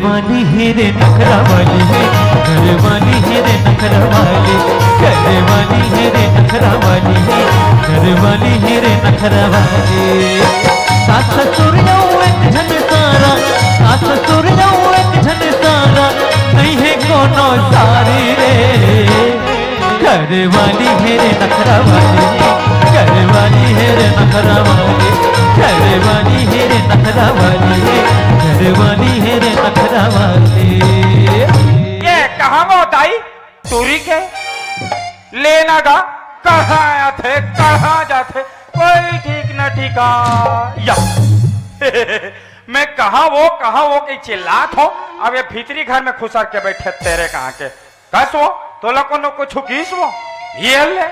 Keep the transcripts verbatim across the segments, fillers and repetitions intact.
वाली है रे नखरा वाली है, घर वाली है रे नखरा वाली, घर वाली है रे नखरा वाली है, घर वाली है रे नखरा वाली। सास ससुर यौ एक झन सारा, सास ससुर यौ एक झन सारा, नहीं है कोनो सारी रे। घर वाली है रे नखरा वाली, घर वाली है रे नखरा वाली, घर वाली है रे नखरा वाली, घर वाली है रे नखरा वाली। ये कहाँ वो दाई? टूरी के लेना गा, कहाँ आथे, कहाँ जाथे, कोई ठीक न ठिकाना। मैं कहाँ वो, कहाँ वो के चिल्लात हो, अब ये भीतरी घर में खुसर के बैठे तेरे कहाँ के। कस वो, तोला कोनो कुछ किस वो? ये ले।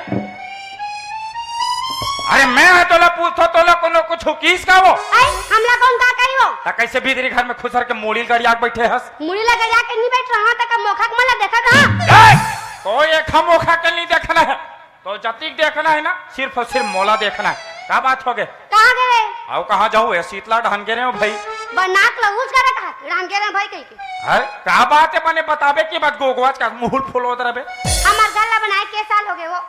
अरे मैं ह तोला पूछथो, तोला कोनो कुछ किस का वो? आई, हमला कौन का कही वो? त कैसे भीतरी घर में खुसर के मुड़ी ल गरिया के बैठे हस? मुड़ी ल गरिया के नहीं बैठ रहा, तक मोखा के मला देखा था। ए! कोई एक मोखा के नहीं देखना है। तो जतिक देखना है ना, सिर्फ और सिर्फ मोला देखना है। का बात हो गए? कहाँ गए रे? आओ, कहाँ जाओ? ये शीतला ढान के रहे हो भाई। बनाक लहूस करे कहा, ढान के रहे भाई कहीं के। अरे, का बात है? मने बताबे की बात, गोगवाच का मुहुल फुलोत रहे। हमार घर ला बनाए के साल हो गए वो।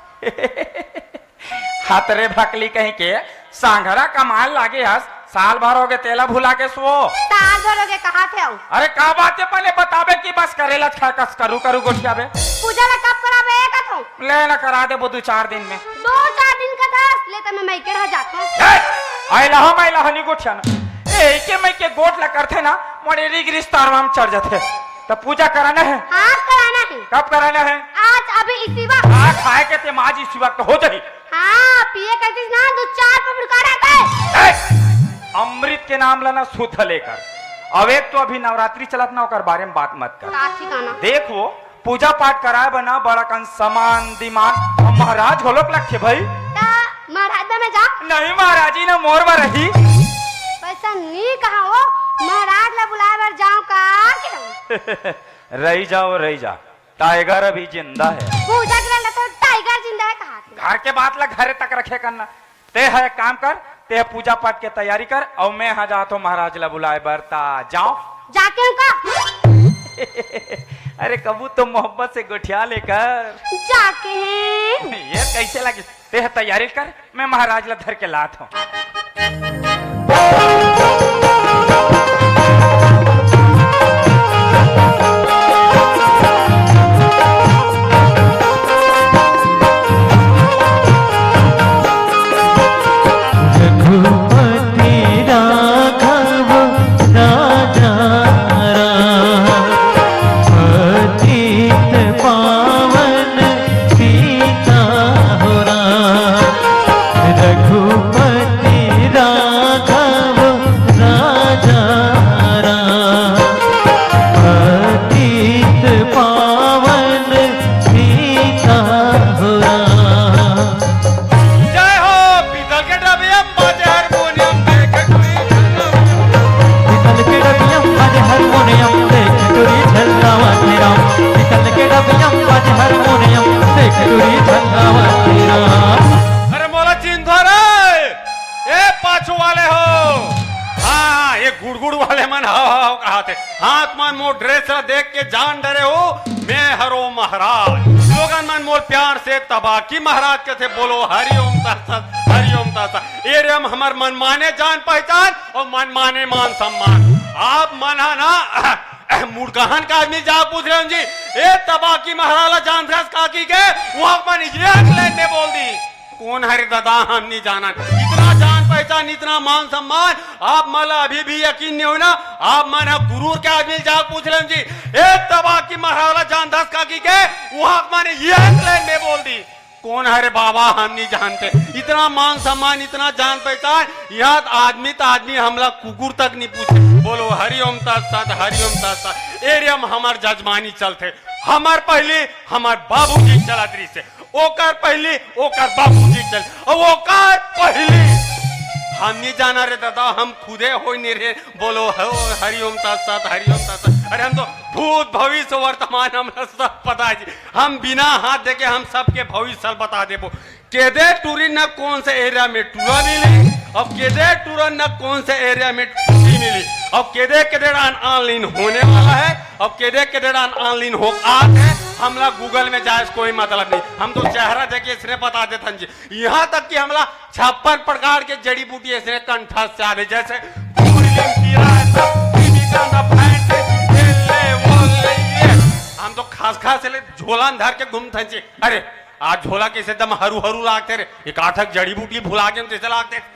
हाथ रे भकली कहीं के, सांघरा कमाल लागे हस, साल भर हो गए तेला भुला के सो। साल भर हो गए कहा थे आओ। अरे, का बात है? मने बताबे की बस करेला खा कस करू करू गोठियाबे। पूजा ला कब कराबे का तू? ले ना, करा देबो दू चार दिन में। दो चार दिन का दस, ले त मैं मइके रह जात हूँ। ए, आइला हम आइला हनी गोठिया ना। ए, के मइके गोठ ला करथे ना, मोरे रिग रिश्तारवा में चढ़ जाथे। त पूजा कराना है। हाँ, कराना है। कब कराना है? आज, अभी, इसी वक्त। हाँ, खाए के ते माज इसी वक्त हो जाही। हाँ, पिए करतीस ना, दो चार पबड़का रहता है। ए, अमृत के नाम लेना शुद्ध लेकर। अब एक तो अभी नवरात्रि चलत ना, ओकर बारे में बात मत कर। का ठिकाना? देख वो, पूजा पाठ कराए बर ना बड़ा कन सामान दिमान, अब महाराज घलोक लगथे भाई। त महाराज बा में जा। नहीं महाराज जी ना मोर बर रही। पैसा नी कहा हो, महाराज ला बुलाए बर जाओ का के? रही जाओ, रही जा, टाइगर अभी जिंदा है। पूजा के बेरा तो टाइगर जिंदा है कहा थे? घर के बात ला घरे तक रखे करना। ते ह एक काम कर, ते ह पूजा पाठ के तैयारी कर, अउ मैं ह जात हो महाराज ला बुलाए बर, ता जाओ। जाके हूँ का? अरे कबू तो मोहब्बत से गोठिया लेकर। जाके हैं। ये कैसे लगी? ते ह तैयारी कर, मैं महाराज ला धर के लात हूँ। रघुपति राघव राजा राम, पतित पावन सीता हो राम। रघुपति राघव राजा राम, पतित पावन सीता हो राम। जय हो, पीतल के डबियम बाजे हारमोनियम, देख टुरी झलकावत। पीतल के डबियम बाजे हारमोनियम, देख टुरी झलकावत हे राम। पीतल के डबियम बाजे हारमोनियम, देख टुरी झलकावत हे राम। अरे मोला चिंता रे, ए पाछू वाले हो। हाँ, ये गुड़गुड़ वाले मन हाव हाव हाव कहाथे। हाँ, तुमन मोर ड्रेस ला देख के जान डरे हो, मैं हरो महाराज। लोगन मन मोर प्यार से तबाकी महाराज कथे, बोलो हरि ओम तत्सत, हरि ओम तत्सत। ये रे हम हमर मनमाने जान पहचान अउ मनमाने मान सम्मान। आप मन ह ना मुड़कहन का आदमी जा पूछ रहे हो जी, ए तबाकी महाराज ला जानथस काकी के, वहां मन एक लाइन में बोल दी। कोन हरे दादा, हम नहीं जानन। इतना जान पहचान, इतना मान सम्मान, आप मन ला अभी भी यकीन नहीं होय ना? आप मन ह गुरूर के आदमी ल जाके पूछ लेन जी, ए तबाकी महाराज ला जानथस काकी के, वहां मन एक लाइन में बोल दी, कोन हरे बाबा, हम नहीं जानते। इतना मान सम्मान, इतना जान पहचान, यहाँ आदमी त आदमी, हमला कुकुर तक नहीं पूछे। बोलो हरिओम तत्सत, हरिओम तत्सत। एरिया में हमर जजमानी चलथे, हमर पहली हमर बाबूजी चलत रहिसे। ओकर पहिली ओकर बाबूजी चल, अउ ओकर पहिली हम नहीं जाना रे दादा, हम खुदे होय नहीं रहे। बोलो हो हरिओम तत्सत, हरिओम तत्सत। अरे हम तो भूत भविष्य वर्तमान हमरा सब पता है जी। हम बिना हाथ देखे हम सबके भविष्य बता देबो। केदे टूरी न कौन से एरिया में टूरा मिली, अब केदे टूरा न कौन से एरिया में टूरी मिली। अब केदे केदे डाहन online होने वाला है, अब केदे केदे डाहन online हो आत है, हमला Google में जाए से कोई मतलब नहीं। हम तो चेहरा देख के इसने बता देथन जी। यहाँ तक कि हमला छप्पन प्रकार के जड़ी बूटी इसने कंठस्थ आ रही, जैसे भूल गेम कीरा है सब, बीबी का ना भैंस है, ये ले, वो ले, ये। हम तो खास खास ले झोला में धर के घूमथन जी। अरे, आज झोला कइसे एकदम हरू हरू लागथे रे, एक आठक जड़ी बूटी भुला गेन तइसे लागथे।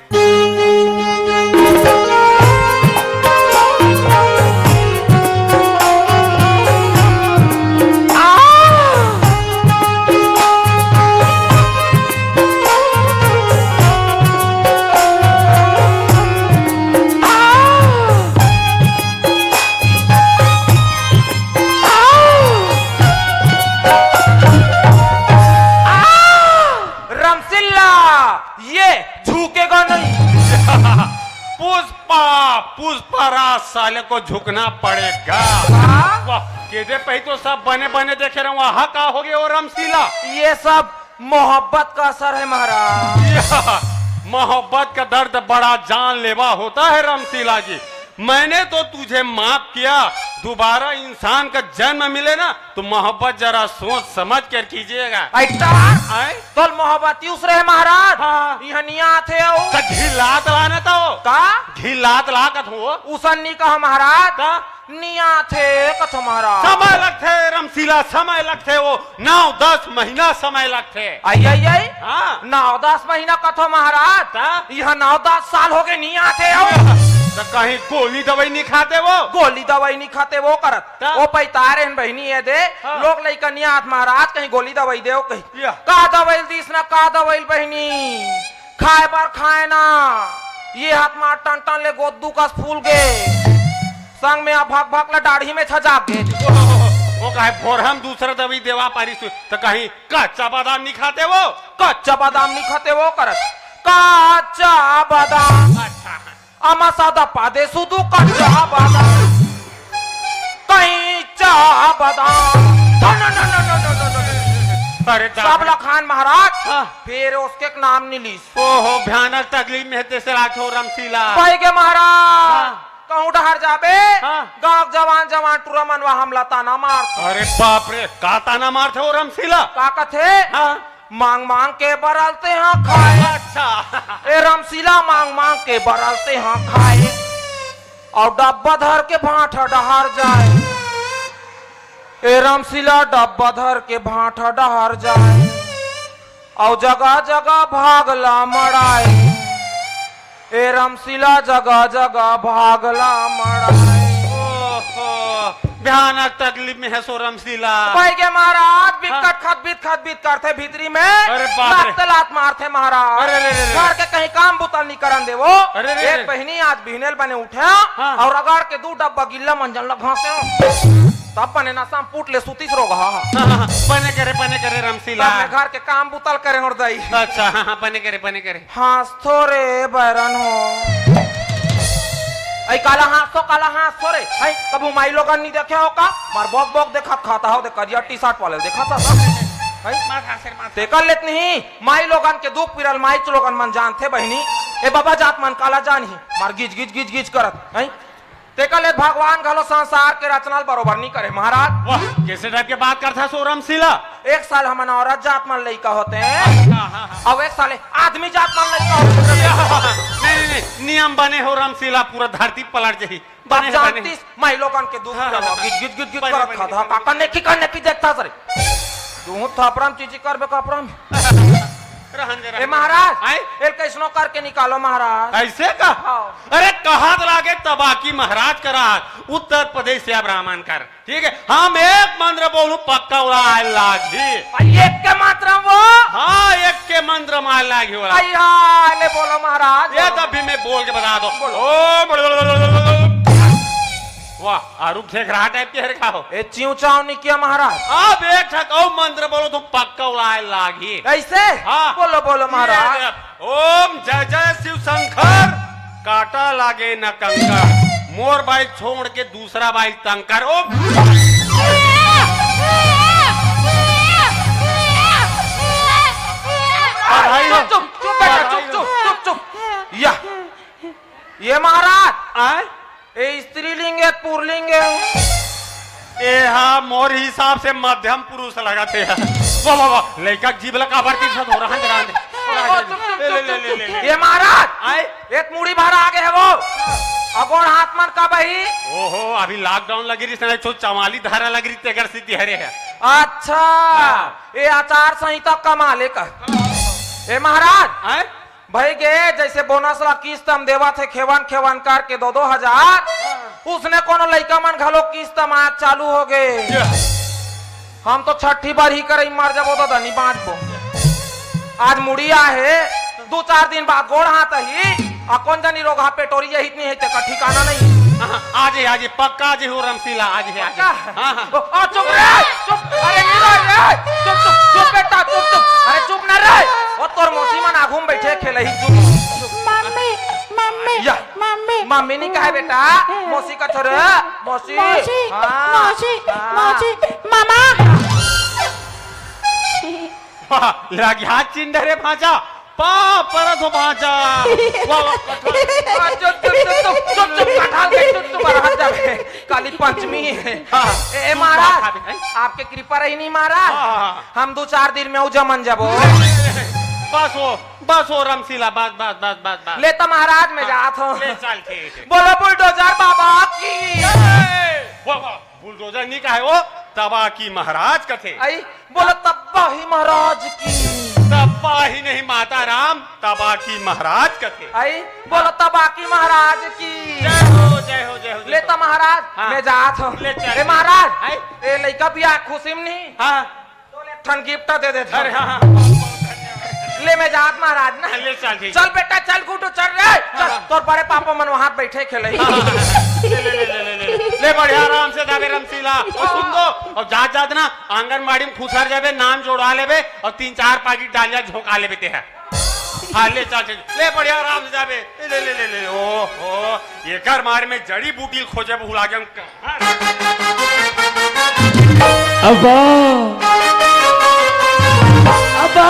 रमसिल्ला, ये झुकेगा नहीं। पुष्पा, पुष्पा राज साले को झुकना पड़ेगा। हाँ? वाह, केदे पही तो सब बने बने देखे रहूं, वहां का हो गया वो रमसीला? ये सब मोहब्बत का असर है महाराज। या, मोहब्बत का दर्द बड़ा जानलेवा होता है रमसीला जी। मैंने तो तुझे माफ किया, दोबारा इंसान का जन्म मिले ना तो मोहब्बत जरा सोच समझ कर कीजिएगा। ऐसा? आए? तोल मोहब्बत उस रहे महाराज। हाँ। यहाँ नहीं आते हो। का घी लात लाना था वो। का? घी लात ला कथो। उसन नहीं कहा महाराज। का? निया थे कथो महाराज। समय लगथे रमसीला, समय लगथे वो, नौ दस महीना समय लगथे। आई, आई, आई। हाँ। नौ दस महीना कथो महाराज। ता? यहाँ नौ दस साल हो गए, निया थे हो। तो कहीं गोली दवाई नहीं खाते वो? गोली दवाई नहीं खाते वो करत। ता? वो पैतारे हन बहिनी ये दे, हाँ। लोग लइका निया आत महाराज, कहीं गोली दवाई देव कहीं। या। का दवाई दीस ना, का दवाई बहिनी? खाए बर खाए ना, ये हाथ मा टन टन ले गोद्दू कस फूल गे, संग में आ भक भक ला डाढ़ी में छजाक गे। वो कहे भोरहम दूसरा दवाई देवा पारी सु, तो कहीं कच्चा बादाम नहीं खाते वो? कच्चा बादाम नहीं खाते वो करत, कच्चा बादाम। अच्छा। अमा सादा पादे सुदू कच्चा बादाम, कहीं चा बादाम। अरे दादा। सबला खान महाराज, हाँ। फिर उसके नाम नहीं लीस। ओहो, भयानक तकलीफ में है तेसर आठो रमसीला। भाई के महाराज, हाँ। कहूँ डहर जाबे, हाँ। गाँव जवान जवान टूरा मन वा हमला ताना मार। अरे बाप रे, का ताना मारथे वो रमसीला? का कथे? हाँ। मांग मांग के बरलते हाँ खाए। अच्छा। ए रमसीला मांग मांग के बरलते हाँ खाए। और डब्बा धर के भांठा डहार जाए। ए रमसीला डब्बा धर के भांठा डहार जाए। अउ जगह जगह भागला मड़ाए। ए रमसीला जगह जगह भागला मड़ाए। ओहो, भयानक तकलीफ में है सो रमसीला। भाई के महाराज, बिकट हाँ। खत बित खत बित करथे भीतरी में। अरे बाप रे। लात लात मारथे महाराज। अरे रे रे रे। घर के कहीं काम बुतल नहीं करन देवो। अरे रे एक रे। बहिनी आज बिहनेल बने उठे हाँ। और रगड़ के दू डब्बा गिल्ला मंजन ला घासे। तब बने नशा में पुट ले सुतीस रोगहा। हाँ, हाँ, हाँ, बने करे, बने करे रमसीला। तब मैं घर के काम बुतल करे और दई। अच्छा, हाँ, हाँ, बने करे, बने करे। हाँसथो रे बैरन हो। ऐ काला हाँसथो, काला हाँसथो रे। ऐ कभू माई लोगन नहीं देखे हो का? मार बोक बोक देखत खाता हो, दे करिया टी शर्ट वाले देखत हो। ऐ मार हाँसे, मार। तेकर लेत नहीं, माई लोगन के दुख पीरल माई लोगन मन जानथे बहिनी। ए बाबा जात मन काला जानही, मार गिज गिज गिज गिज करत। ऐ तेकर ले भगवान घलो संसार के रचना ल बरोबर नी करे महाराज। वाह, कैसे टाइप के बात करथा सो रमसीला? एक साल हमन औरत जात मन लइका होते हैं, हाँ, हाँ, हाँ। अब एक साल आदमी जात मन लइका होते हैं। नहीं, नहीं, नहीं, नियम बने हो रमसीला, पूरा धरती पलट जही। बने, बने। जानतीस, माई लोगन के दुख हाँ, हाँ, हाँ। गिज, गिज, गिज, गिज बने, करत बने, खाथा, बने। का करने की, करने की देखता सरे। तू थपरम चीची करबे कपरम। रहन दे, रहन ए दे। महाराज, आए? एल कैसनो करके निकालो महाराज। ऐसे का? हाँ। अरे कहात लागे तबाकी महाराज करा, उत्तर प्रदेश से अब रामन कर, ठीक है? हम एक मंत्र बोलूं पक्का उड़ा आए लागी। भाई एक के मंत्र वो? हाँ, एक के मंत्र मार लागी उड़ा। भाई हाँ, ले बोलो महाराज, ये बोलो। तब भी मैं बोल के बता दो। बोलो। ओम वाह, आरुख से घरा टाइप के हरे का हो? ए, चिंव चाव नहीं किया महाराज। अब एक ठक अउ मंत्र बोलो तो पक्का उड़ाए लागी। ऐसे? हाँ। बोलो, बोलो महाराज। ये दे, ओम जय जय शिव शंकर, काटा लागे न कंकर, मोर बाइक छोड़ के दूसरा बाइक तंग कर। ओम। बधाई हो। चुप, चुप, चुप बेटा, बधाई चुप, हो। चुप, चुप, चुप। या। ये महाराज। आए? ए स्त्रीलिंग ए, पुरलिंग ए? ए हा मोर हिसाब से मध्यम पुरुष लगत हे। वाह, वाह, वाह, लइका के जीभ ला काबर तीर से धोरा हन जरा दे। ले, ले, ले, ले, ले। ए महाराज, आय? ए मुड़ी भरा आगे हे वो। अगोड़ हाथ मन का बही? ओहो, अभी lockdown लगी रहिस ना, एक ठो चवाली धारा लगी रहिस, तेकर सेती हरे हे। अच्छा, हाँ। ए आचार संहिता कमाले का। ए महाराज, आय? भई गे, जइसे बोनस ला किस्त म देवत हे, खेवन खेवन करके दो दो हजार, उसने कोनो लइका मन घलो किस्त म आज चालू हो गे। हम तो छठी बार ही करई मर जाबो दादा, नी बांचबो। आज मुड़ी आहे, दू चार दिन बाद गोड़ हाथ ही, आ कोन जनी रोगहा पेटोरी यही नहीं है, तेका ठिकाना नहीं। हाँ, आज हे, आज हे, पक्का आज हे, हो रमसीला, आज हे, आज हे। पक्का? हाँ, हाँ। ओ, ओ, चुप रे, चुप, अरे नी रो रे, चुप, चुप, चुप बेटा, चुप, चुप, अरे चुप ना रे, ओ तोर मौसी मन आगू में बैठे खेलही, चुप, चुप। मम्मी, मम्मी, या। मम्मी। मम्मी नहीं कहे बेटा, मौसी का छोरे, मौसी। मौसी, हाँ, मौसी, हाँ। मौसी, मामा। वाह, लगिया चिंदे रे भांचा, पा परत हो भांचा। वाह, वाह, कटहल। आ, चुप, चुप, चुप, चुप, चुप, चुप, कटहल के चुप, चुप, रह जा बे। काली पंचमी हे। हाँ। ए, ए, तू महाराज, बात खा बे, हैं? आपके कृपा रही नहीं महाराज। हाँ, हाँ, हाँ। हम दू चार दिन में उजमन जाबो। बस हो, बस हो रमसीला, बस, बस, बस, बस, बस। ले तो महाराज, मैं हाँ, जात हूँ। ले चल, ठीक है। बोलो बुलडोजर बाबा की। ए, वाह, वाह, बुलडोजर नहीं कहे वो, तबाकी महाराज कथे। आई, बोलो तबाही महाराज की। तबाही नहीं माता राम, तबाकी महाराज कथे। आई, बोलो तबाकी महाराज की। जय हो, जय हो, जय हो, जय ले हो। तो महाराज, हाँ। मैं जात हूँ। ले चल। ए महाराज, आई। ए लइका बियाह खुशी में नहीं। हाँ। तो ले एक ठन गिफ्ट दे देत अरे हूँ। हाँ, हाँ। ले मैं जात महाराज ना। ले चल, ठीक। चल बेटा, चल गुड्डू, चल रे। चल, हाँ। तोर बड़े पापा मन वहां बैठे खेले। हाँ, हाँ, हाँ। ले, ले, ले, ले, ले, ले। ले बढ़िया आराम से जाबे रमसीला। और सुन तो, और जात जात ना आंगनबाड़ी में खुसर जाबे, नाम जोड़वा लेबे और तीन चार पाकिट डालिया झोंका लेबे ते है। हाँ, ले चल, चल। ले बढ़िया आराम से जाबे। ले, ले, ले, ले, ले। ओ, ओ, एकर मारे में जड़ी बूटी खोजे भुला गया हूँ। अब्बा, अब्बा।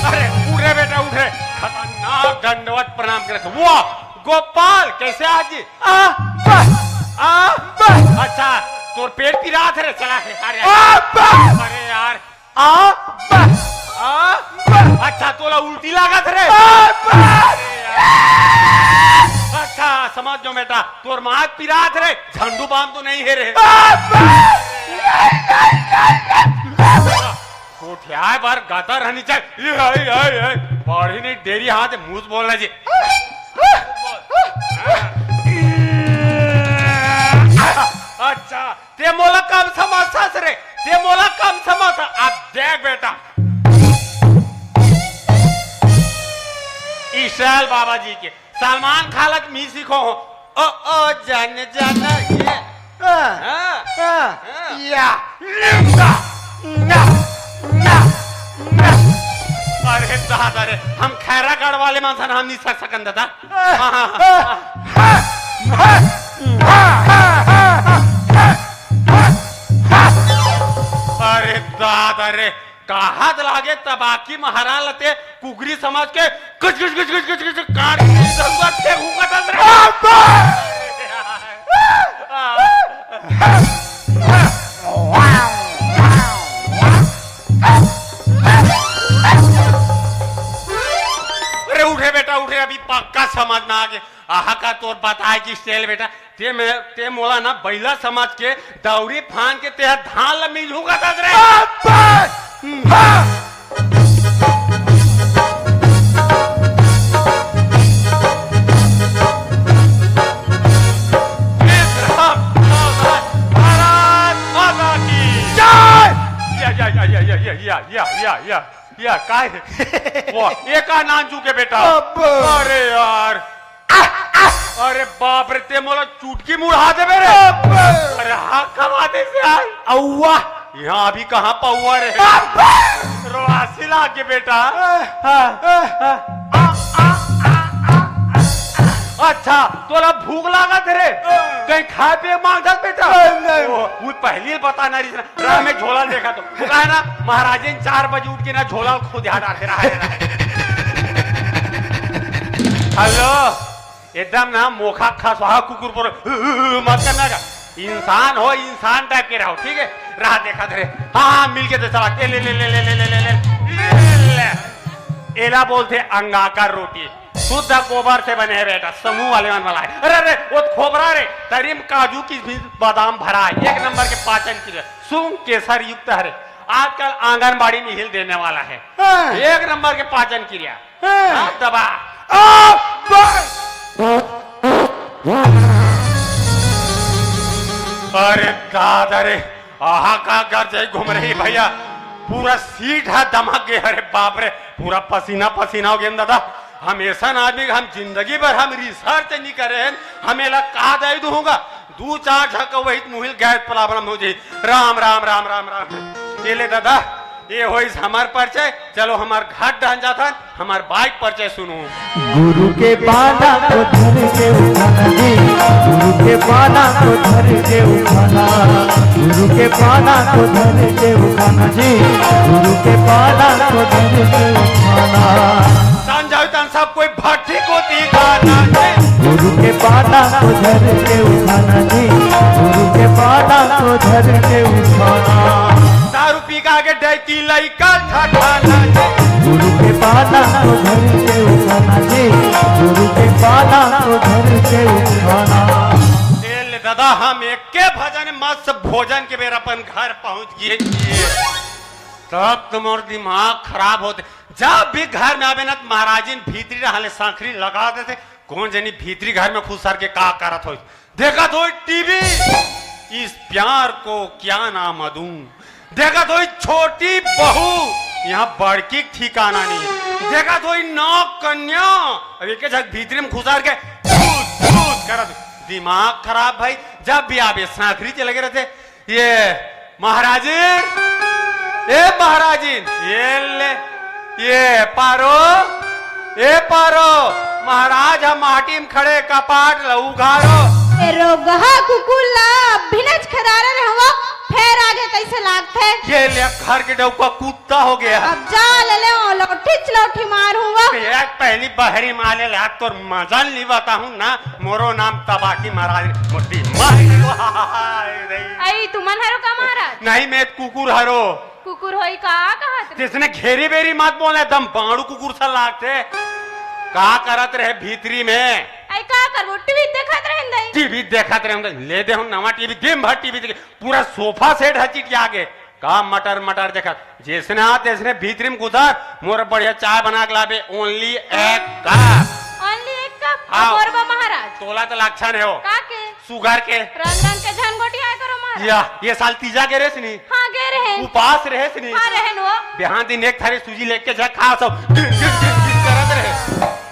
अरे उठ रे बेटा, उठ रे। खतरनाक दंडवत प्रणाम करे। वाह, गोपाल, कैसे आज? आ, बा, आ, बा। अच्छा, तोर पेट पिरात रे, चला हे, अरे, आ, बा। अरे यार, आ, बा, आ, बा। अच्छा, तोला उल्टी लागत रे, आ, बा। अरे यार। अच्छा, समझ जो बेटा, तोर माथ पिरात रे, झंडू बाम तो नहीं हे रे। आ, बा। कोठियाए बर गतर हनी चल। ये, ये, ये, ये। पढ़ी नहीं डेरी हाथ मूस बोलना जी। अच्छा, ते मोला कम समझथस रे, ते मोला कम समझ। अब देख बेटा, ईशाल बाबा जी के सलमान खान ला मी सीखो हो। ओ, ओ, जन, जन, ये। हाँ, हाँ, हाँ, हाँ। या, ना, ना, ना, ना। अरे दादा रे, हम खैरागढ़ वाले मन सन हम नहीं सक सकन दादा। हाँ, हाँ, हाँ। अरे दादा रे, काहत लागे तबाकी महाराज लते कुकरी समझ के कुछ, कुछ, कुछ, कुछ, कुछ, कुछ काट के दरुआ फेंक हुकत हस रे। अरे उठे बेटा, उठे, अभी पक्का समझ में आ गया। आहा का तोर बताए की स्टाइल बेटा, ते में, ते मोला ना बैला समझ के दौरी फान के ते धान ला मिंजहू का दस रे। अब्बा! हाँ! महाराज माता की जय! या, या, या, या, या, या, या, या, या, या। या, काय हे? वो, ये का नाम चूके बेटा? अब्बा। अरे यार। अरे बाप रे, ते मोला चुटकी मुड़ा देबे रे। अब्बा। अरे हाँ, कमा दे से आय। अउवा। यहाँ अभी कहाँ पौवा रे? अब्बा। रोआसी लागे बेटा। हाँ, हाँ, हाँ। आ, आ, आ, आ, आ, आ। अच्छा, तोला भूख लागत हे रे? कहीं खाए पिए मांगत बेटा? नहीं, नहीं। ओ, वो पहली बताना रही ना, राह में झोला देखा तो। वो कहा ना, महाराजिन चार बजे उठ के ना झोला खुद हाथ आते रहा है। हेलो, एकदम ना मोखा खसवा कुकुर पर मत करना का। इंसान हो, इंसान टाइप के रहो, ठीक है? राह देखत रहे। हाँ, हाँ, मिल के तो चला। ले, ले, ले। एला बोलथे अंगाकर रोटी। शुद्ध गोबर से बने हे बेटा, समूह वाले मन वाला है। अरे, अरे, वो खोबरा रे, तरी म काजू, किशमिश, बादाम भरा है, एक नंबर के पाचन क्रिया, सुंग केसर युक्त हरे। आजकल आंगनबाड़ी में हिल देने वाला है। हाँ। एक नंबर के पाचन क्रिया। हाँ। हाँ, दबा। आ, बस। अरे दादा रे, आहा का घर जाई घूम रही भैया, पूरा सीट हा दमक गे। अरे बाप रे, पूरा पसीना पसीना हो गया दादा। हम ऐसा आदमी, हम जिंदगी भर हम रिसर्च नहीं करे हैं, हम एला का दई दूंगा। दू चार झक वही मुहिल गैस प्रॉब्लम हो जाई। राम राम राम राम राम। ये ले दादा, ये होइस हमर परिचय। चलो हमर घर डहन जाथन, हमर बाइक परिचय सुनू। गुरु के पाना को धर के उठाना जी, गुरु के पाना को धर के उठाना, गुरु के पाना को धर के उठाना जी, गुरु के पाना को धर के उठाना। संजय तन सब कोई भट्टी को दिखाना जी। गुरु के पाना को धर के उठाना जी, गुरु के पाना को धर के उठाना। दारू पी के आगे डैकी लइका ठठाना जी। गुरु के पाना को धर के उठाना जी, गुरु के पाना को धर के उठाना। ए ले दादा, हम एके भजन मस्त भोजन के बेर अपन घर पहुंच गए। तब तुम्हार दिमाग खराब होते। जब भी घर में आवे ना, तो महाराजिन भीतरी रहले सांखरी लगा देते। कौन जनी भीतरी घर में खुसर के का करत होई। देखत होई टीवी, इस प्यार को क्या नाम दूं। देखत होई छोटी बहू, यहाँ बड़की ठिकाना नहीं। देखत होई नौ कन्या, अब एक झक भीतरी में खुसर के भूत, भूत करत। दिमाग खराब भाई, जब भी आवे सांखरी चले गए रहते। ये महाराजिन, ए महाराजिन, ये ले, ये पारो, ए पारो, महाराज ह माटी म खड़े, कपाट ल उघारो। ए रोगहा कुकुर ला अभिनच खदारे रहवा, फेर आगे कैसे लागथे? ये ले, घर के डौका कुत्ता हो गया। अब जा ले ले, ओ लोठी च लोठी मार हुआ। एक पहली बहरी माले ला तोर मजल नहीं बताहूँ ना, मोरो नाम तबाकी महाराज, मोटी मार। आई तुमन हरो का महाराज? नहीं, मैं कुकुर हरो। कुकुर होई का कहत रे? जिसने घेरी बेरी मत बोले, एकदम बाणू कुकुर सा लागथे। का करत रहे भीतरी में? आई का करबो, टीवी देखत रहेन दई। टीवी देखत रहेन दई, ले दे हम नवा टीवी, दिन भर टीवी देखे, पूरा सोफा सेट ह चिटिया गे। का मटर मटर देखत, जैसने आ तैसने भीतरी में घुसर, मोर बढ़िया चाय बना के लाबे, only एक कप। Only एक कप? हाँ। मोर बा महाराज। तोला तो लक्षण है हो। का के? सुगर के। रंग रंग के झन गोठियाए करो महाराज। या, ये साल तीजा गे रहेस नी? हाँ, गे रहेन। उपास रहेस नी? हाँ, रहेन वो। बिहान दिन एक थारी सूजी लेके जा खा सब। गिन, गिन, गिन, गिन करत रहे।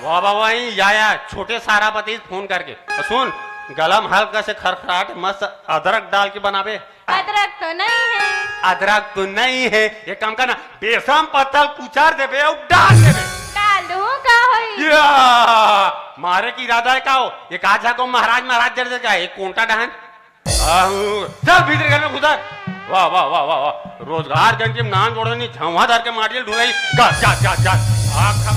वाह, वाह, वाह, या, या, छोटे सारा पति फोन करके। सुन, गला म हल्का से खरखराट, मस्त अदरक डाल के बनाबे। अदरक तो नहीं है। अदरक तो नहीं है, एक काम करना, बेसन पत्ता ल कुचर देबे अउ डाल देबे। डाल दूं, का होई? या, मारे के इरादा है का हो? ये का जाको महाराज, महाराज जर जर का, एक कोंटा डहन। आहू, चल भीतर घर में घुसर। वाह, वाह, वाह, वाह, वाह। रोजगार गंज में नान जोड़ो नहीं, झंवा धर के माटी ढुलाई। जा, जा, जा, जा। आग खा।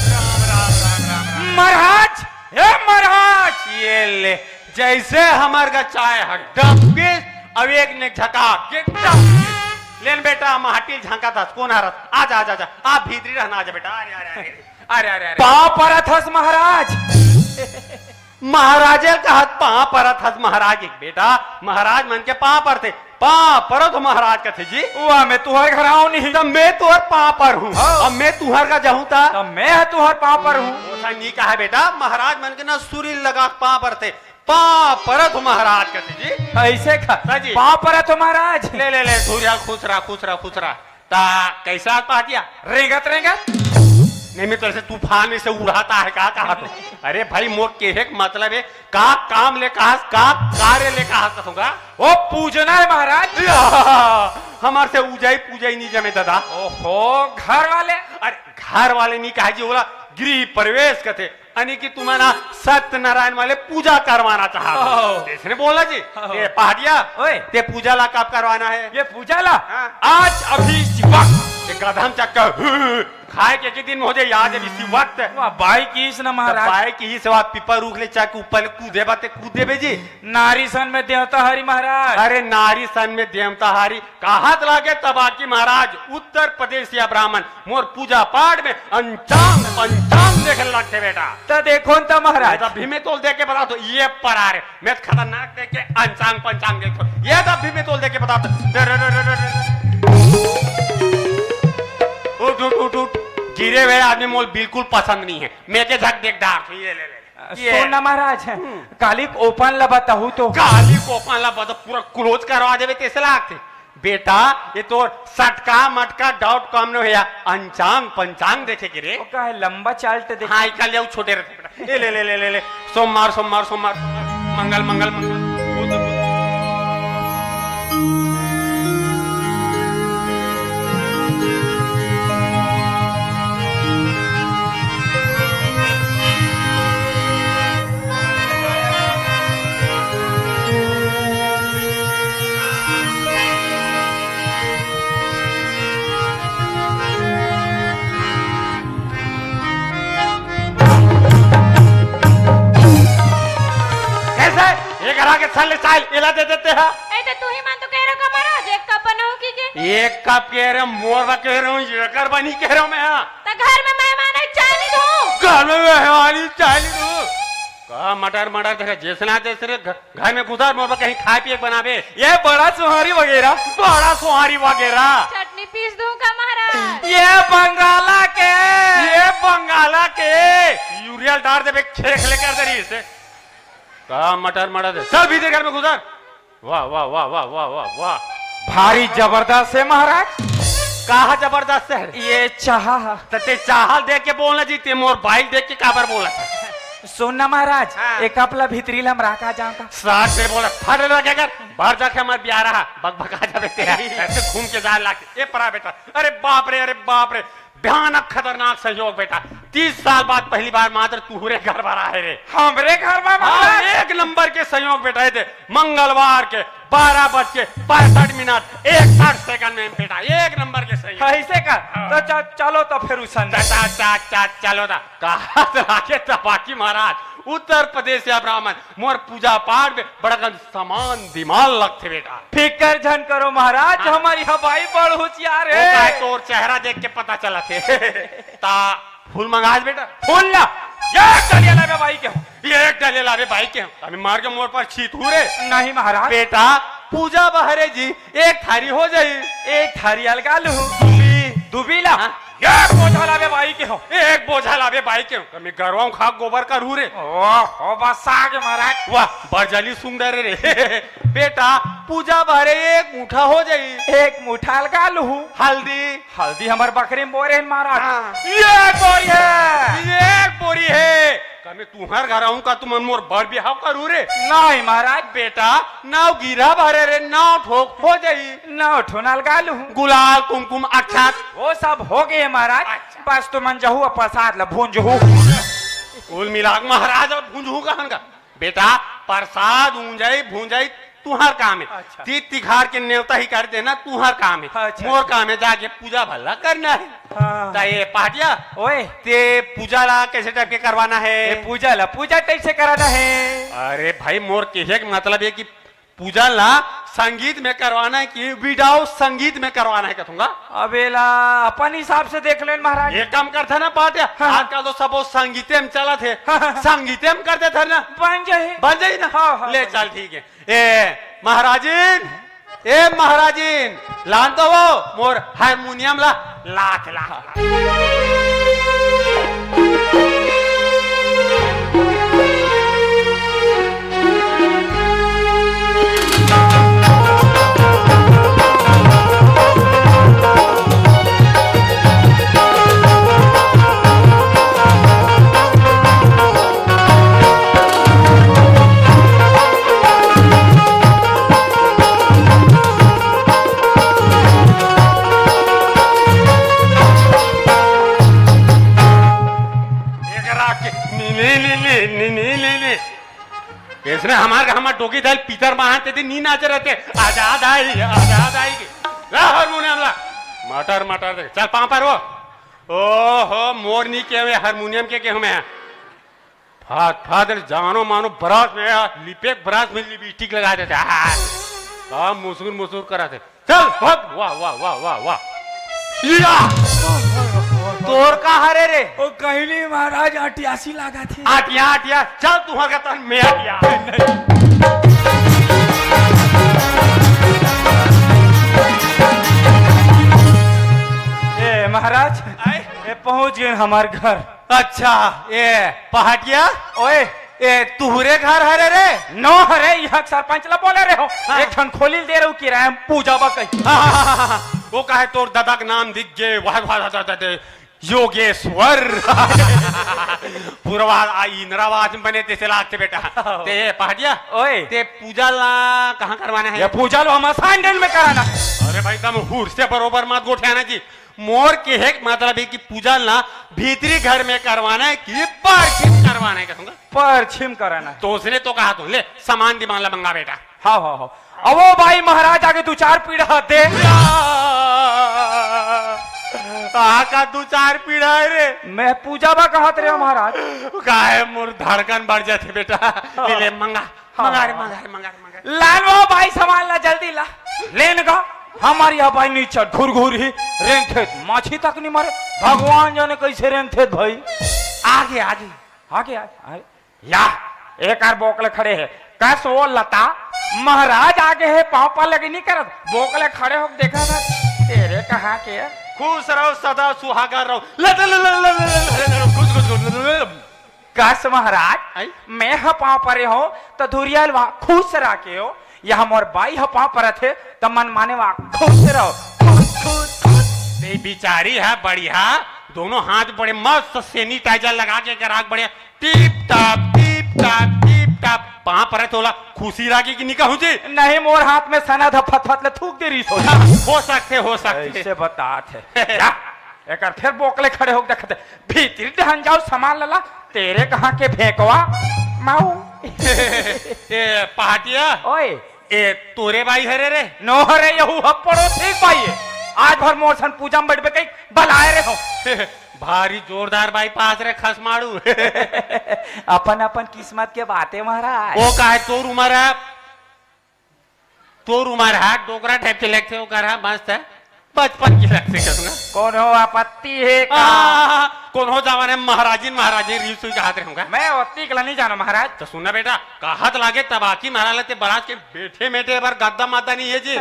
राम, राम, राम, राम, राम। महाराज, हे महाराज, ये ले। जैसे हमर गा चाय ह डबकिस, अब एक ने झका के डबकिस। लेन बेटा, माटी ल झांकत हस, कोन हरस? आजा, आजा, आजा। आ भीतरी रहना, आजा बेटा। अरे, अरे, अरे, अरे, अरे, अरे। पाँव परत हस महाराज। महाराजे ल कहत पाँव परत हस महाराज। एक बेटा, महाराज मन के पाँव परथे। पाँव परत हो महाराज कथे जी। वाह, मैं तुहर घर आऊं नहीं। तब मैं तुहर पाँव पर हूँ। हाँ। अब मैं तुहर का जाहूँ ता? तब मैं ह तुहर पाँव पर हूँ। ओसा नी कहा बेटा, महाराज मन के ना सूरी लगा पाँव परथे। पाँव परत हो महाराज कथे जी। ऐसे का? हाँ जी। पाँव परत हो महाराज। ले, ले, ले, धुरिया खुश रहा, खुश रहा, खुश रहा। ता कैसा आज पहुंच गया? रेंगत, रेंगत। नहीं, मैं तो ऐसे तूफान में से उड़ाता है, का कहा तो? अरे भाई, मोर केहे के मतलब है, का काम ले कहा, का कार्य ले कहा कथों का? ओ, पूजना है महाराज। या, हमार से उजाई पूजाई नहीं जमे दादा। ओहो, घर वाले? अरे, घर वाले नहीं कहा जी, बोला, गृह प्रवेश कथे, यानी कि तुमन ह सत्यनारायण वाले पूजा करवाना चाहत हो। ओह। अइसने बोलना जी। ओह। ये पहाटिया, ओए। ते पूजा ला कब करवाना हे? ये पूजा ला? हाँ। आज, अभी, इसी वक्त। ये गधम चक्कर, खाए के, के दिन में हो जाए याद, अभी इसी वक्त। वाह, बाई किहिस ना महाराज। बाई किहिस, वाह, पीपर रूख ले चक ऊपर ले कूदे बा, ते कूद देबे जी। नारी सन में देवता हारी महाराज। अरे नारी सन में देवता हारी, कहत लागे तबाकी महाराज, उत्तर प्रदेशिया ब्राह्मण मोर पूजा पाठ में अंचांग पंचांग देखे लगथे बेटा। त देखो न त महाराज। ये तो अभी मैं तोल देख के बता दो, ये परा रे, मैं तो खतरनाक देख के अंचांग पंचांग देखो, ये तो अभी मैं तोल देख के बता दो। उठ, उठ, उठ, उठ। गिरे हुए आदमी मोल बिल्कुल पसंद नहीं है, मैं के झक देख डार, ये ले, ले, ले। ये। सुन ना महाराज, हम्म। काली के ओपन ला बताहू तो। काली के ओपन ला बता, पूरा क्लोज करवा देबे, तइसे लागथे। बेटा, ये तोर सटका मटका डॉट कॉम नो हे या, अंचांग पंचांग देखे के रे। ओ, का हे, लंबा चार्ट देख। हाँ, इका ले, छोटे रहते बेटा। ए, ले, ले, ले, ले, ले। सोमवार, सोमवार, सोमवार, सोमवार। मंगल, मंगल, मंगल। बुध, बुध। कैसे? ये करा के छल चाल, एला दे देते हैं। ए, तो तू ही मान तो कह रहा का महाराज, एक कप बनाओ की के? एक कप कह रहे, मोर बा कह रहा हूँ, ये कर बनी कह रहा हूँ मैं, हाँ। तो घर में मेहमान है, चाय नहीं दूँ? घर में मेहमान है, चाय नहीं दूँ? का मटर मटर तेरे जैसे ना तैसे रे घ-, घर में घुसा, मोर बर कहीं खाए पिए के बनाबे। ये बड़ा सोहारी वगैरह। बड़ा सोहारी वगैरह। चटनी पीस दूं का महाराज? ये बंगाला के। ये बंगाला के। यूरिया डार देबे, खेखले कर दे रही इसे। का मटर मटर दे। चल भीतर घर में घुसा। वाह, वाह, वाह, वाह, वाह, वाह, वाह। भारी जबरदस्त हे महाराज। कहा जबरदस्त हे? ये चाहा हा। त ते चाहा देख के बोलना जी, ते मोर बाइक देख के काबर बोला था? सुन ना महाराज, हाँ। एक कप ला भीतरी ला हम राखा जाऊंगा। साथ में बोला, फट लगे कर, बाहर जाके हमारे बिया रहा, बकबका जाबे ते। ऐसे घूम के जाए लाके। ए परा बेटा, अरे बाप रे, अरे बाप रे, भयानक खतरनाक संयोग बेटा। तीस साल बाद पहली बार मात्र तुहरे घर भरा है रे। हमरे घर में हाँ, महाराज? एक नंबर के संयोग बेटा, ये दे, मंगलवार के बारह बज के पैंसठ मिनट इकसठ सेकंड में बेटा, एक नंबर के संयोग। ऐसे का? हाँ। तो च-, चलो तो फिर उसन। चा, चा, चा, चा, चलो ना। कहा लागे तबाकी महाराज, उत्तर प्रदेशिया ब्राह्मण मोर पूजा पाठ में बड़कन समान दिमाग लगथे बेटा। फिकर झन करो महाराज, हाँ। हमारी हवाई बड़ होशियार वो हे। काय तोर चेहरा देख के पता चलत हे। ता फूल मंगास बेटा। फूल ना, एक डलिया लाबे बाई के हो। ये एक डलिया लाबे बाई के हो। अभी मार के मोर पर छीत हू रे। नहीं महाराज। बेटा, पूजा बहरे जी, एक थारी हो जाई। एक थारी अलगा लू। दूबी। दूबी ला। हाँ। एक बोझा लाबे बाई के हो। एक बोझा लाबे बाई के हो। कमी गरवा खा गोबर कर हू रे। ओहो, बसा के महाराज। वाह, बरजली सुंदर रे। बेटा, पूजा बहरे एक मुठा हो जाई। एक मुठा अलगा लू। हल्दी। हल्दी हमर बकरी में बोरे हन महाराज। हाँ। ये बोरी हे। ये बोरी हे। कमी तुहर घर आऊं का, तुमन मोर बर बिहाव करू रे? नहीं महाराज। बेटा, नाव गिरा भरे रे, नाव ठोक हो जाई। नाव ठोना लगा लू। गुलाल, कुमकुम, अक्षत। वो सब हो गए महाराज। अच्छा। बस तुमन जहू अउ प्रसाद ला भूंजहू। कुल मिलाक महाराज अब भूंजहू कहन का? बेटा, प्रसाद ऊंजाई भूंजाई तुहर काम हे। अच्छा। तीज तिखार के नेवता ही कर देना तुहर काम हे। अच्छा, मोर अच्छा। काम हे जाके पूजा भला करना हे। हाँ। त ये पहाटिया, ओए। ते पूजा ला कैसे टाइप के करवाना हे? ये पूजा ला पूजा टाइप से कराना हे। अरे भाई, मोर कहे के मतलब ये कि पूजा ला संगीत में करवाना हे कि without संगीत में करवाना हे कथूंगा? अब एला अपन हिसाब से देख लेन महाराज। ये काम करथे ना पहाटिया, हाँ। आजकल तो सब वो संगीते में चलत हे। हाँ, हाँ। संगीते में कर देथे ना। बन जाही। बन जाही ना? हाँ, हाँ, ले बन चल, जाही। ठीक हे। ए महाराजिन, ए महाराजिन, लान तो वो मोर हारमोनियम ला, लात, लात, लात। नी, नी, नी, नी, नी, नी, नी, नी। इसने हमार, हमार डोगी दल पीतर महान ते दिन नी नाचे रहते। आजाद आई, आजाद आई के। ला हारमोनियम ला। मटर, मटर दे। चल, पाँव पर हो। ओहो, मोर नी के हुए, हारमोनियम के, के हुए हैं। फाद, फाद, जानो मानो ब्रश में, लिपे ब्रश में लिपस्टिक लगा देते। हाँ। का मुसुर, मुसुर करा थे। चल, भाग। वाह, वाह, वाह, वाह, वाह। या! तोर का हरे रे? ओ कहली महाराज, अटियासी लागा थे। अटिया, अटिया, चल तुहर का तन में अटिया। ए महाराज, आए? ए पहुंच गए हमार घर। अच्छा, ए पहाटिया? ओए, ए तुहरे घर हरे रे? नो हरे, यहाँ सरपंच ला बोले रहे हो। हाँ। एक ठन खोली दे रहे हो किराया में, पूजा बा कही। हाँ, हाँ, हाँ, हाँ, हाँ। वो काहे तोर दादा के नाम दिख गे, वाह, वाह, वाह, वाह, वाह, योगेश्वर। पूरा आ इंदिरावास में बने तैसे लागते बेटा। ते पहाटिया? ओए। ते पूजा ला कहाँ करवाना है? ये पूजा ला हम असाइन में कराना। अरे भाई, तम हुर से बरोबर मत गोठियाना जी। मोर केहे के मतलब है कि पूजा ला भीतरी घर में करवाना है कि परछिम करवाना है, कहूँगा। परछिम कराना है। तो उसने तो कहा तो, ले, सामान दिमाग ला मंगा बेटा। हाँ, हाँ, हाँ। अवो भाई महाराज आगे दू चार पीढ़ा दे। आ, का दू चार पीढ़ा है रे? मैं पूजा बा कहत रहे हो महाराज। काहे मोर धड़कन बढ़ जाते बेटा? ले, ले, मंगा, हाँ। मंगा रे, मंगा रे, मंगा रे, मंगा रे। लान वो भाई सामान ला, जल्दी ला। लेन का हमारी यहाँ भाई नीचे घुर घुर ही रेंगथे, माछी तक नहीं मरे। भगवान जाने कैसे रेंगथे भाई। आगे, आगे। आगे, आगे, आगे। या, एक आर बोकले खड़े है। कस वो लता, महाराज आगे है, पाँव पा लगे नहीं करत। बोकले खड़े हो देखा था, तेरे कहाँ के है? खुश रहो, सदा सुहागा रहो। ले, ले, ले, ले, ले, ले, ले, ले, ले, खुश, खुश, खुश, ले, ले, ले। कस महाराज, आई? मैं ह पाँव परे हो, तो धुरियाल वा खुश रह के हो। यह मोर बाई ह पाँव परत हे, तो मन माने वा खुश रहो। खुश, खुश, खुश। ते बिचारी है बढ़िया, दोनों हाथ बड़े मस्त सैनिटाइजर लगा के ग्राहक बढ़िया tip top, tip top, tip top. पाँव परत होला, खुशी रागी कि निका हो जी? नहीं, मोर हाथ में सनद ह, फत फत ले थूक दे रही सो। हो सकते, हो सकते। ऐसे बतात है। जा, एकर फिर बोकले खड़े हो देखते, भीतरी ढहन जाओ, सामान लला, तेरे कहाँ के फेंकवा? माऊ। ए, पहाटिया? ओए। ए, तोरे बाई हरे रे? नो हरे, यहू ह पड़ोसी बाई है। आज भर मोर सन पूजा में बैठबे कहीं बलाए रहे हो। भारी जोरदार बाईपास रे खसमाड़ू। अपन अपन किस्मत के बातें महाराज। वो का है, तोर उम्र है, तोर उम्र है, डोकरा टाइप के लगथे, ओकर है, मस्त है, बचपन के लगथे कहूँगा। कोनो आपत्ति है का? आ, कोनो जमाने महाराजिन, महाराजिन रीस हुई कहत रहूँगा। मैं ओत्ती के ला नहीं जानो महाराज। तो सुना बेटा, कहत लागे तबाकी महाराज लगते बराज के बैठे मेटे बर गद्दा मादा नहीं है जी।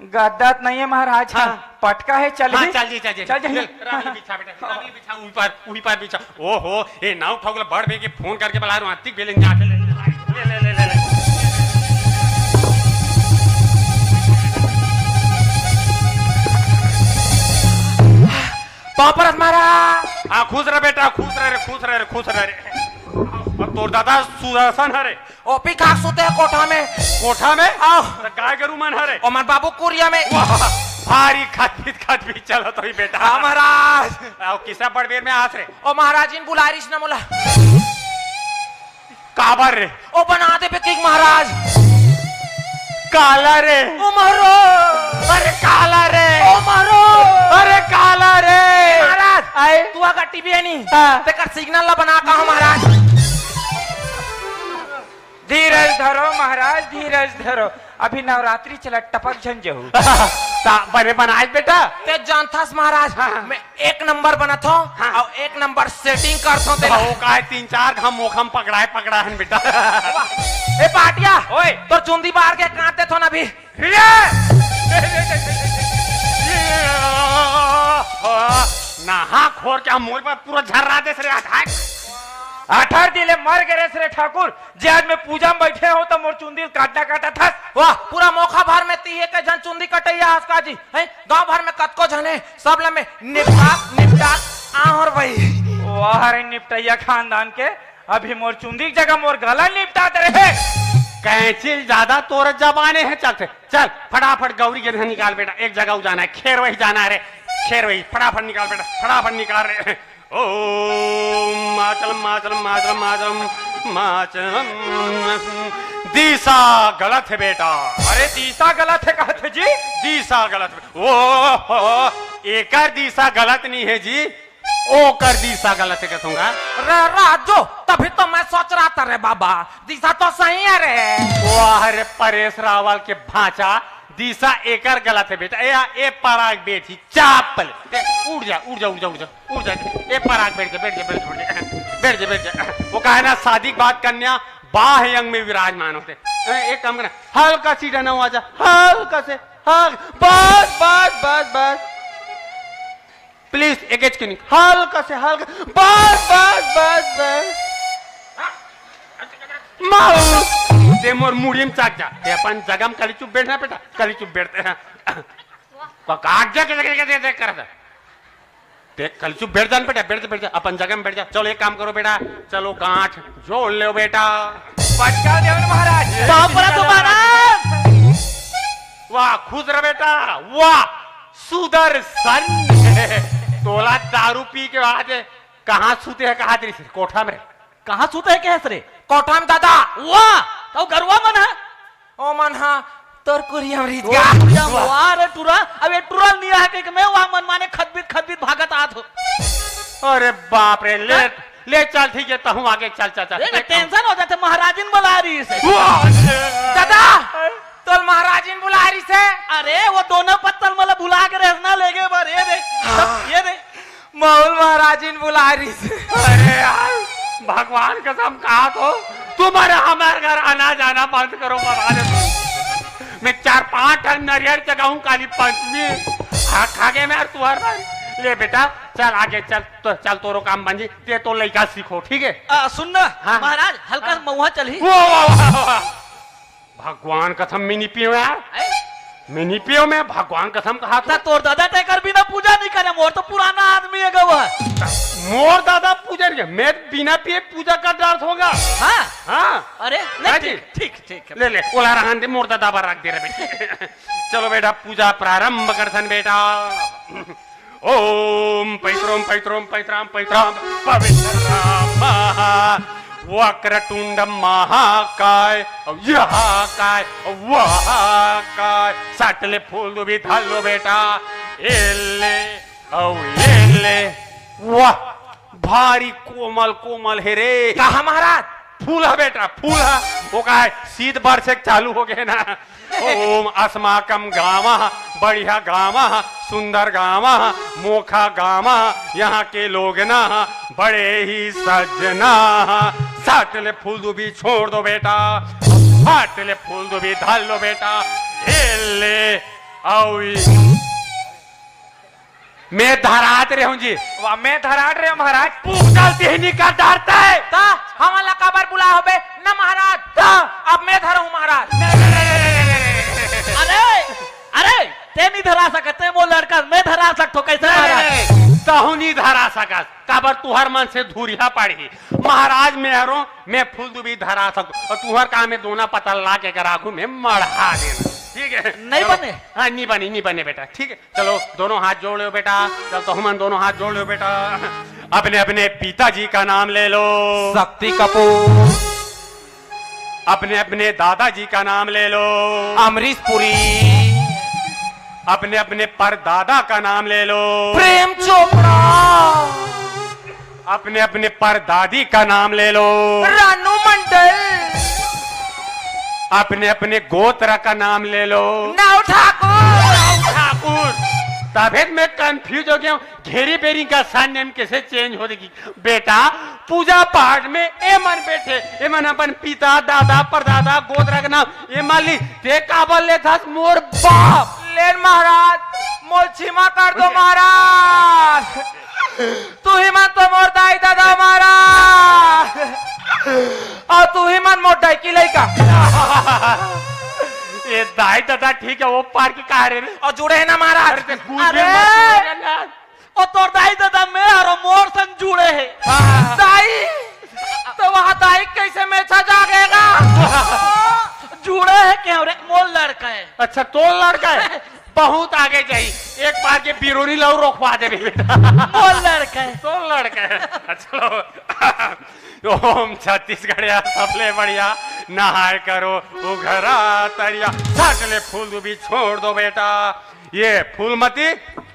गद्दा तो नहीं है महाराज। हाँ। पटका है, चल हाँ, भी। चल जी, चल जी। चल जी। चल, राम जी बिछा बेटा, राम जी बिछा, ऊपर, ऊपर बिछा। ओहो, ए नाव ठोकला बड़ बे के फोन करके बला रहा हूँ, आतिक बेले जाके ले, ले, ले, ले, ले, ले। पापरस मारा। हाँ, खुश रह बेटा, खुश रह रे, खुश रह रे, खुश रह रे। अब तोर दादा सुदर्शन हरे। ओपी खाक सुते हे कोठा में। कोठा में? आओ। त गाय गरू मन हरे? ओमन बाबू कुरिया में। वाह, भारी खटपिट खटपिट चलत होही बेटा। हाँ महाराज। आओ, किसा बड़ बेर में आस रे? ओ महाराज, इन बुलारिस न मोला। काबर रे? ओ बना दे बेकिक महाराज। काला रे? ओ महरो। अरे काला रे? ओ महरो। अरे काला रे? महाराज, आए? तू अगर टीवी है नहीं, हाँ। तेकर सिग्नल ला बना का हो महाराज। धीरज धरो महाराज, धीरज धरो। अभी नवरात्रि चला, टपक झन जहू। ता बने बनाए बेटा। ते जानथस महाराज, हाँ। मैं एक नंबर बनत हो हाँ। और एक नंबर सेटिंग करत हो तेला। वो काय तीन चार घम मोखम पकड़ाए पकड़ा हन बेटा। वाह। ए पाटिया, ओए। तोर चुंदी बाहर के कांते थो ना अभी। रे! नहा खोर के हम मोर पर पूरा झर्रा देस रे, हट। अठार दिले मर गे रेस रे ठाकुर, जे आज मैं पूजा में बैठे हो तो मोर चुंदी काटना काटा थस। वाह, पूरा मोखा भर में तीहे के झन चुंदी कटैया हस का जी, हैं? गांव भर में कतको झने, सब ल मैं निपटात, निपटात, आहोर भाई। वाह रे निपटैया खानदान के, अभी मोर चुंदी के जगह मोर गला निपटात रहे। कैंची ज्यादा तोर जबाने है, चल, चल, फटाफट गौरी के निकाल बेटा, एक जगह जाना है, खेरवही जाना है रे, खेरवही, फटाफट निकाल बेटा, फटाफट निकाल रे। ओम माचलम, माचलम, माचलम, माचलम, माचलम। दिशा गलत हे बेटा। अरे, दिशा गलत हे कहत हे जी? दिशा गलत हे। ओ हो, एकर दिशा गलत नइ हे जी, ओकर दिशा गलत हे कहत हँव गा। रे राजू, तभी तो मैं सोच रहा था रे बाबा, दिशा तो सही हे रे। वाह रे परेश रावल के भांचा, दिशा एकर गलत हे बेटा। ए, ए पराग बैठी चापल। ए, उठ जा, उठ जा, उठ जा, उठ जा, उठ जा। ए पराग बैठ जा, बैठ जा, बैठ जा, बैठ जा, बैठ जा, बैठ जा। वो कहे ना, शादी के बाद कन्या बाह्य अंग में विराजमान होथे। ए, एक काम करना, हल्का सी डना हुआ जा, हल्का से, हल्का, बस, बस, बस, बस। प्लीज, एकेच के नहीं, हल्का से, हल्का, बस, बस, बस, बस। माउस, ते मोर मुड़ी में चाक जा। ते अपन जगह में कली चुप बैठना बेटा, कली चुप बैठते हैं। का, का, क्या, क्या, क्या, क्या, क्या कर रहा था? ते कली चुप बैठ जा न बेटा, बैठ जा, बैठ जा, अपन जगह में बैठ जा। चलो एक काम करो बेटा, चलो गांठ जोड़ लो बेटा। बचका देवन महाराज। बाप रे, तू महाराज। वाह, खुश रह बेटा, वाह, सुदर्शन। तोला दारू पी के बाद कहाँ सूते हे, कहा दे कोठा में? कहाँ सूते हे, कहे रे? कोठा में दादा। वाह, तो गरुआ मन हे। ओ मन हा, तोर कुरिया में रहिस ओ गा। कुरिया में, वाह रे टुरा, अब ये टुरा नइ हे कि मैं वाह मन माने खदबित खदबित भागत आत हो। अरे बाप रे, ले, हाँ? ले चल, ठीक हे, तहूँ आगे चल, चल, चल। देख, एक काम टेंशन हो जाथे, महाराजिन बुला रहिस हे। वाह! दादा, तोला महाराजिन बुला रहिस हे। अरे, वो दोनों पत्तल मोला भुला के रहिस ना लेगे बर, ये दे, हाँ। ये दे। मउल महाराजिन बुला रहिस हे। अरे यार, भगवान कसम कहा तो, तुम्हारे हमारे घर आना जाना बंद करो, बता दे। मैं चार पांच ठन नरियर चघाहूँ काली पंचमी। हाँ, खा गए मैं यार तुम्हारे भाई। ले बेटा, चल आगे चल, तो चल तोरो काम बन जी, ते तो लइका सीखो, ठीक हे? आ, सुन ना, हाँ। महाराज, हल्का हाँ। महुआ चलही। वाह, वाह, वाह, वाह। भगवान कसम मैं नइ पियों यार। हैं? मैं नइ पियों, मैं भगवान कसम कहा त तो। तोर दादा तेकर बिना पूजा नइ करे, मोर तो पुराना आदमी हे गा वो। मोर दादा पूजा नइ करे, मैं बिना पिए पूजा कर डारत हँव गा। हाँ? हाँ। अरे, नहीं, हाँ जी। ठीक, ठीक, ठीक हे। ले, ले, ओला रहन दे, मोर दादा बर रख दे रे बेटी। चलो बेटा, पूजा प्रारंभ करथन बेटा। ओम पैत्रोम पैत्रोम पैत्राम पैत्राम पवित्रम वक्रतुंड महाकाय, अउ यह काय, अउ वह काय। सट ले फूल दुभी धर लो बेटा, ए ले, अउ ए ले। वाह, भारी कोमल कोमल हे रे। कहाँ महाराज? फूल ह बेटा, फूल ह। ओ काय, शीत बरसे के चालू हो गे ना। ओम अस्माकम गाँव, बढ़िया गाँव, सुंदर गाँव, मोखा गाँव, यहाँ के लोग ना बड़े ही सज्जना। सट ले फूल दुभी छोड़ दो बेटा, सट ले फूल दुभी धर लो बेटा। ए ले, अउ ई मैं धरात रहे हूँ जी। वाह, मैं धरात रहे हूँ महाराज। पूजा तेहनी का डरता है। ता हमन ला काबर बुला होबे ना महाराज? ता अब मैं धरहूँ महाराज। अरे, अरे, ते नहीं धरा सकत, ते वो लड़का मैं धरा सकत हो, कैसे नहीं, महाराज? नहीं, नहीं, तहु नहीं धरा सकत, काबर तुहर मन से धुरिया पाड़ही। महाराज मैं हरों, मैं फूल दुभी धरा सकत हो, अउ तुहर काम में दोना पतल ला के कर आगू में मढ़ा देना, ठीक है? नहीं चलो। बने? हाँ, नहीं बने, नहीं बने बेटा, ठीक है। चलो, दोनों हाथ जोड़ लो बेटा। चल, तो हमन दोनों हाथ जोड़ लो बेटा। अपने अपने पिताजी का नाम ले लो। शक्ति कपूर। अपने अपने दादाजी का नाम ले लो। अमरीश पुरी। अपने अपने परदादा का नाम ले लो। प्रेम चोपड़ा। अपने अपने परदादी का नाम ले लो। रानू मंडल। अपने अपने गोत्र का नाम ले लो। नाव ठाकुर। नाव ठाकुर। तभे तो मैं कंफ्यूज हो गया हूँ, घेरी बेरी का सरनेम कैसे चेंज हो जाएगी? बेटा, पूजा पाठ में एमन बैठे, एमन अपन पिता, दादा, परदादा, गोत्र का नाम एमन ली, ते काबर लेथस मोर बाप? लेन महाराज, मोर क्षमा कर दो महाराज। तुही मन तो मोर दाई ददा महाराज, अउ तुही मन मोर डौकी लइका। ये दाई ददा ठीक है, वो पार की कहा रे? अउ जुड़े हे ना महाराज? अरे ते कूद भी अरे! मत जुड़े ना। ओ तोर दाई ददा मैं हरों, मोर संग जुड़े हे। हाँ। दाई, तो वहाँ दाई कैसे मेछा जागेगा? जुड़े हे के रे, मोर लड़का हे। अच्छा, तोर लड़का हे? बहुत आगे जाही। एक बार के बिरोनी लहू रोकवा देबे बेटा। मोर लड़का हे। तोर लड़का हे। चलो। ओम छत्तीसगढ़िया सबले बढ़िया, नहाए करो उघरा तरिया, साट ले फूल दुबी छोड़ दो बेटा। ये फूलमती,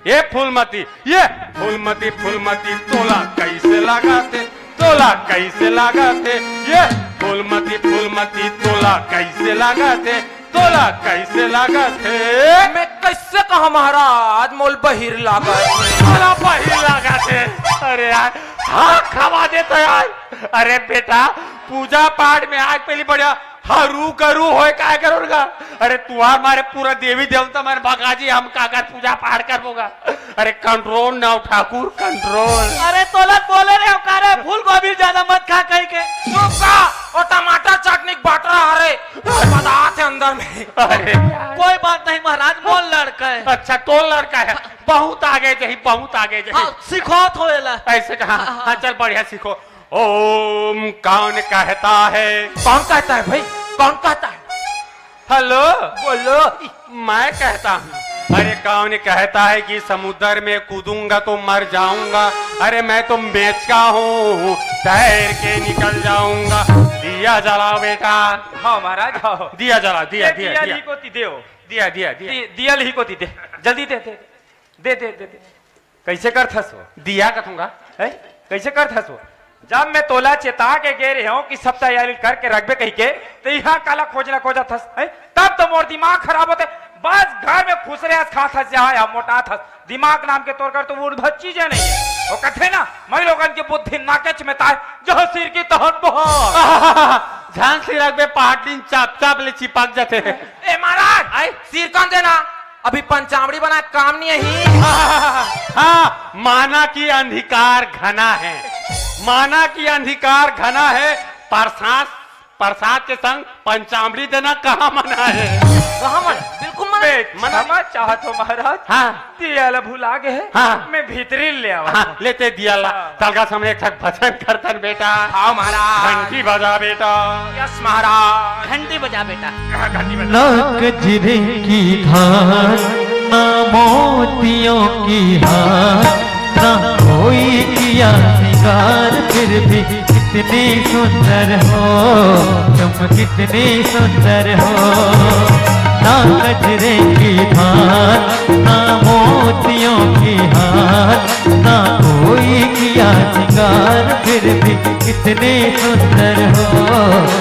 ये फूलमती, ये फूलमती, फूलमती तोला कैसे लागथे, तोला कैसे लागथे, ये फूलमती, फूलमती तोला कैसे लागथे, तोला कैसे लागथे? मैं कैसे कहा महाराज, मोला बहिर लागथे। तोला बहिर लागथे? अरे यार, हाँ, खवा देता यार। अरे बेटा, पूजा पाठ में आज पहली बढ़िया हरू करू होय काय करोगा? अरे तुहार मारे पूरा देवी देवता मन भगा जी, हम काकर पूजा पाठ करबो गा? अरे control now ठाकुर, control। अरे तोला बोले रे, का रे, फूल गोभी ज्यादा मत खा कहिके। चुप का, ओ टमाटर चटनी के बाटरा हरे, बदात हे अंदर में। अरे यार। कोई बात नहीं महाराज, मोर लड़का हे। अच्छा, तोर लड़का हे, बहुत आगे जाही, बहुत आगे जाही। हाँ, सिखोत हो एला। ऐसे कहा, हाँ, हाँ। हाँ, चल बढ़िया सीखो। ओम कौन कहता है? कौन कहता है भाई? कौन कहता है? हेलो, बोलो। मैं कहता हूँ। अरे कौन कहता है कि समुद्र में कूदूंगा तो मर जाऊंगा? अरे मैं तो मेचका हूँ, तैर के निकल जाऊंगा। दिया जलाओ बेटा। हाँ महाराज, हाँ। दिया जला, दिया, ये दिया, दिया दिया। लिही कोती देव। दिया, दिया, दिया। दि-, दिया लिही कोती दे। जल्दी दे, दे, दे। दे, दे, दे, दे। कैसे करथस वो? दिया कथूंगा। हैं? कैसे करथस वो? जब मैं तोला चेता के गे रहे हूँ कि सब तैयारी करके रखबे कहिके, तो यहाँ काला खोजना खोजत हस, हैं? तब तो मोर दिमाग खराब होथे। बस घर में खुसरे हस, खात हस, यहाँ, यहाँ मोटात हस। दिमाग नाम के तोर कर तो वो भत चीजें नहीं है। वो कथे ना, मैं लोगन की बुद्धि नाकेच में ताय, जहाँ सिर की तहन बहार। झांसी रखबे पहाड़ दिन चाप चाप ले चिपक जाथे। ए महाराज, आय? सिर कौन देना? अभी पंचामड़ी बना काम नहीं है। हाँ, माना कि अंधकार घना है, माना कि अंधकार घना है, प्रसाद, प्रसाद के संग पंचामड़ी देना कहाँ मना है? कहाँ मना? बिल्कुल मना। मैं मना। क्षमा चाहत हो महाराज। हाँ। दिया ला भुला गे है। हाँ। मैं भीतरी ले आवा। हाँ, लेते दिया ला। हाँ। तलगा सामने एक ठक भजन करथन बेटा। हाँ महाराज। घंटी बजा बेटा। यस महाराज। घंटी बजा बेटा। हाँ, घंटी बजा। ना कजरे की धार, ना मोतियों की हार, ना कोई किया श्रृंगार, फिर भी कितनी सुंदर हो तुम, कितनी सुंदर हो। ना कजरे की धार, ना मोतियों की हार, ना कोई किया श्रृंगार, फिर भी कितनी सुंदर हो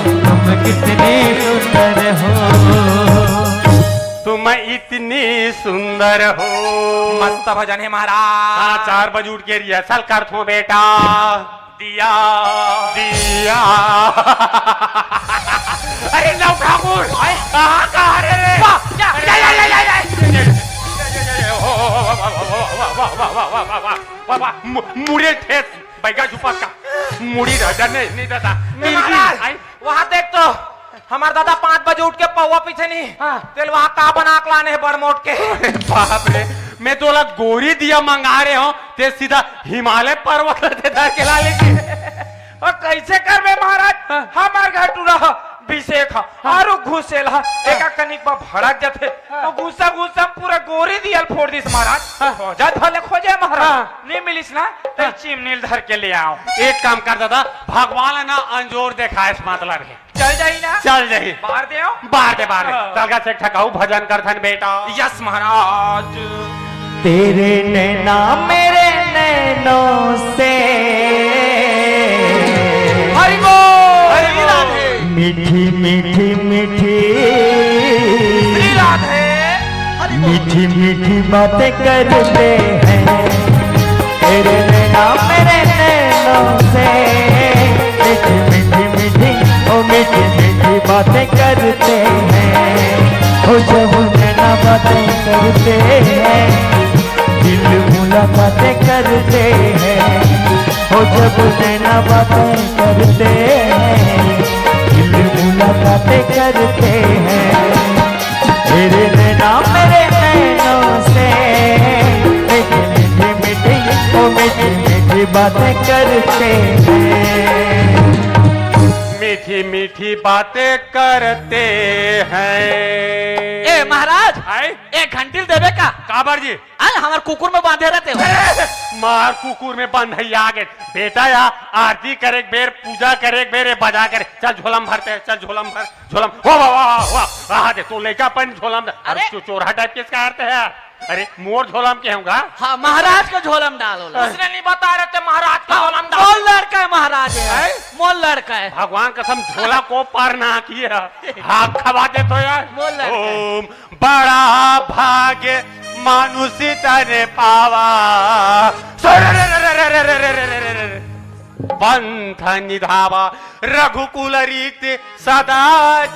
तुम, कितनी सुंदर हो। तुम इतनी सुंदर हो। मस्त भजन है महाराज। हाँ, चार बजे उठ के रिहर्सल करथो बेटा। दिया। दिया। अरे नौ ठाकुर। आए? कहाँ, कहाँ रे? वाह, या, या, या, या, या, या। वाह, वाह, मु-, मुड़े ठेस, बैगा झुपा का। मुड़ी रह जा, नहीं, नहीं दादा। ए, मिर्गी। महाराज, आए? वहाँ देख तो, हमार दादा पाँच बजे उठ के पौवा पीथे नहीं। हाँ। तेल वहाँ का बना के लाने है बड़ मोट के। अरे बाप रे, मैं तोला गोरी दिया मंगा रहे हो, ते सीधा हिमालय पर्वत ते धर के ला लेके। और कैसे करबे महाराज? हाँ। हमार घर टूरा हो, अभिषेक हो, हाँ। और घुसेल हो, हाँ। एका कनिक बा भड़क जाथे। हाँ। और गुस्सा गुस्सा में पूरा गोरी दिया ल फोड़ दिस महाराज। हाँ। खोजा धले खोजे महाराज। हाँ। नहीं मिलिस ना, तो हाँ। चिमनील धर के ले आओ। एक काम कर दादा, भगवान है ना अंजोर देखाए मतलब है। चल जाही ना? चल जाही। बार दे आओ। बार दे, बार दे। हाँ। दरगाह से ठकाऊ भजन करथन बेटा। यस महाराज। तेरे नैना मेरे नैनों से हरि बोल। हरि राधे। मीठी मीठी मीठी श्री राधे। हरि बोल। मीठी मीठी बातें करते हैं। तेरे नैना मेरे नैनों से मीठी मीठी मीठी, ओ मीठी मीठी बातें करते हैं। ओ जब नैना बातें करते हैं, दिल मुलाकातें करते हैं। ओ जब नैना बातें करते हैं, दिल मुलाकातें करते हैं। तेरे नैना मेरे नैनों से मीठी मीठी मीठी, ओ मीठी मीठी बातें करते हैं। मीठी मीठी बातें करते हैं। ए महाराज, आय? ए घंटी ल देबे का? काबर जी? अरे हमर कुकुर में बांधे रहते हो। मार कुकुर में बंधई आ गे। बेटा या आरती करे के बेर, पूजा करे के बेर, ए बजा करे। चल झोलम भरते, चल झोलम भर, झोलम। वाह, वाह, वाह, वाह, वाह। आ दे, तो लइका अपन झोलम दे। अरे अरे। चो-, चोरहा टाइप के इसका अर्थ है यार। अरे मोर झोलम के होगा। हाँ, महाराज के झोलम डालो ला। उसने नहीं बता रहे थे महाराज के हाँ, झोलम डालो। मोर लड़का है महाराज है। हैं? मोर लड़का है। भगवान कसम झोला को पार ना किया। हाथ खवा दे तो यार। मोर लड़का है। ओम बड़ा भाग्य मानुष तन पावा। पंथ निधावा रघुकुल रीत सदा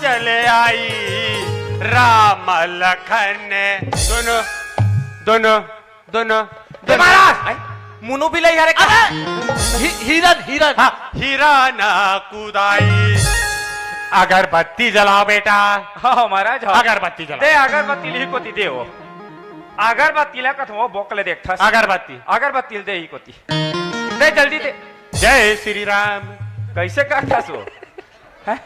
चले आई। राम लखन दोनों, दोनों, दोनों, ए दोनों। महाराज! आय? मुनु भी लई हरे का? अरे! हि-, हिरन, हिरन। हाँ, हिरन कुदाई। अगरबत्ती जलाओ बेटा। हाँ, महाराज, हाँ। अगरबत्ती जलाओ। दे, अगरबत्ती लिही कोती दे वो। अगरबत्ती ला कथो वो बोकले देखथस। अगरबत्ती। अगरबत्ती दे ही कोती। दे, जल्दी दे। जय श्री राम। कैसे करथस वो? हैं?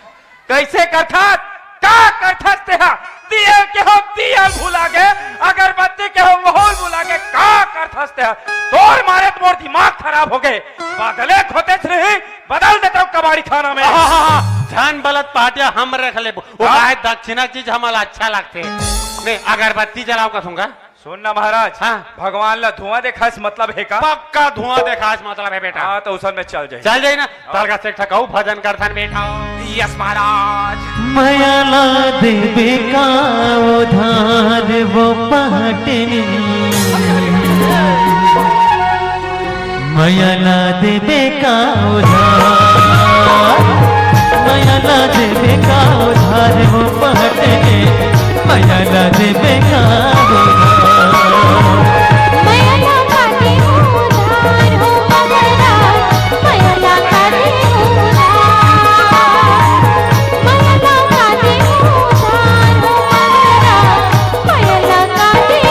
कैसे करथस? का करथस तेहा? दिए के हो दिया भुला गे, अगरबत्ती के हो मोहल भुला गे, का करथस तेहा? तोर मारे तो मोर दिमाग खराब हो गे। बदले खोते श्री, बदल देता हूँ कबाड़ी खाना में। आहा, झन बलत पाटिया हम रख लेबो। वो का? काय दक्षिणा चीज हमला अच्छा लगथे। नहीं, अगरबत्ती जलाओ का सुनगा। सुन ना महाराज, हाँ। भगवान ला धुआं देखास मतलब हे का? पक्का धुआं देखास मतलब हे बेटा। हाँ, तो उसन में चल जाई। चल जाई ना। हाँ। तलका से एक ठा कहू भजन करथन बेटा। यस महाराज। मया ला देबे का उधार वो पहटनी। मया ला देबे का उधार, मया ला देबे का उधार वो पहटने, मया ला देबे का उधार। मया ला का दे उधार हो मगरा, मया ला का दे उधार, मया ला का दे उधार हो मगरा, मया ला का दे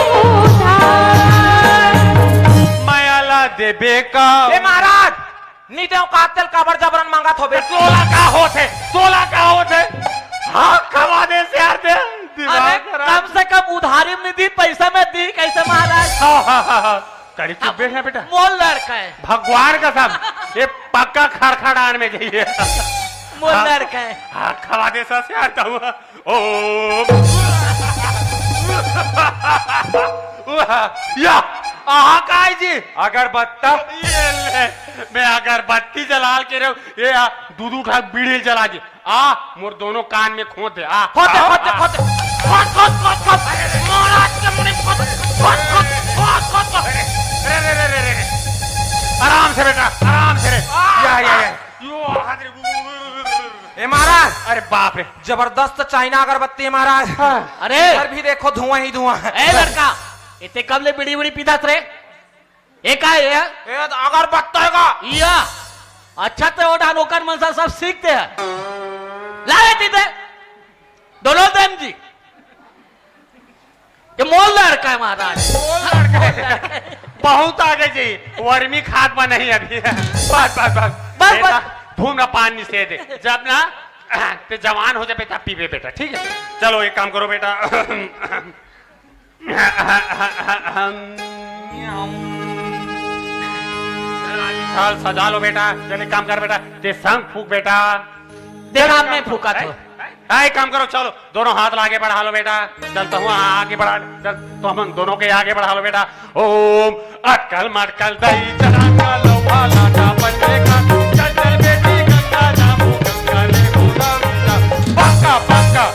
उधार। मया ला देबे का। ए महाराज, नी देव का तेल काबर जबरन मांगत होबे? तोला का होथे? तोला का होथे? हाँ, खवा दे से यार दे। दिमाग अरे, खराब। कम से कम उधारी में दी, पैसा में दी, कैसे महाराज? हाँ, हाँ, हाँ, हाँ। करी चुप बैठ ना बेटा। मोर लड़का है। भगवान कसम, ये पक्का खड़खड़ान में जाइए। मोर हाँ। लड़का है। हाँ, खवा दे से यार तू। ओम। या, आहा, काय जी? अगरबत्ता। ये ले, मैं अगरबत्ती जलाल के रहे हूँ। ये आ, दू दू ठा बीड़ी जला जी। आ, मोर दोनों कान में खोद दे, आ। खोद दे, आ, खोद दे, आ। खोद दे। खोद, खोद, खोद, खोद। महाराज के मुनि खोद, खोद, खोद, खोद, खोद। अरे, रे, रे, रे, रे, रे। आराम से बेटा, आराम से रे। आ। या, या, या। यो, हाथ रे। ए महाराज, अरे बाप रे। जबरदस्त चाइना अगरबत्ती है महाराज। हाँ। अरे। इधर भी देखो, धुआं ही धुआं है। ए लड़का, इतने कब ले बीड़ी बीड़ी पीता रे? ए का है ये? ए तो अगरबत्ता है का? या। अच्छा ते ओढ़ा नौकर मनसा सब सीखते हैं। ला रे दीदे। दोनों देन जी। ये मोर लड़का है महाराज। मोर लड़का है। बहुत आगे जी, वर्मी खाद में नहीं अभी। बस, बस, बस। बस, बेटा, बस। धूम्रपान निषेध है। जब ना ते जवान हो जाबे तब पीबे बेटा, ठीक है? चलो एक काम करो बेटा। चल सजा लो बेटा, चल एक काम कर बेटा, ते संग फूक बेटा। देखा, मैं फूका था। हैं? हाँ, एक काम करो, चलो, दोनों हाथ ला आगे बढ़ा लो बेटा। चल, तो हुआ आगे बढ़ा, चल, तो हम दोनों के आगे बढ़ा लो बेटा। ओम अटकल मटकल दही चना का लोहा लाटा बल्ले का। चल, चल बेटी गंगा जामू गंगा ले पूरा मीरा। पक्का, पक्का।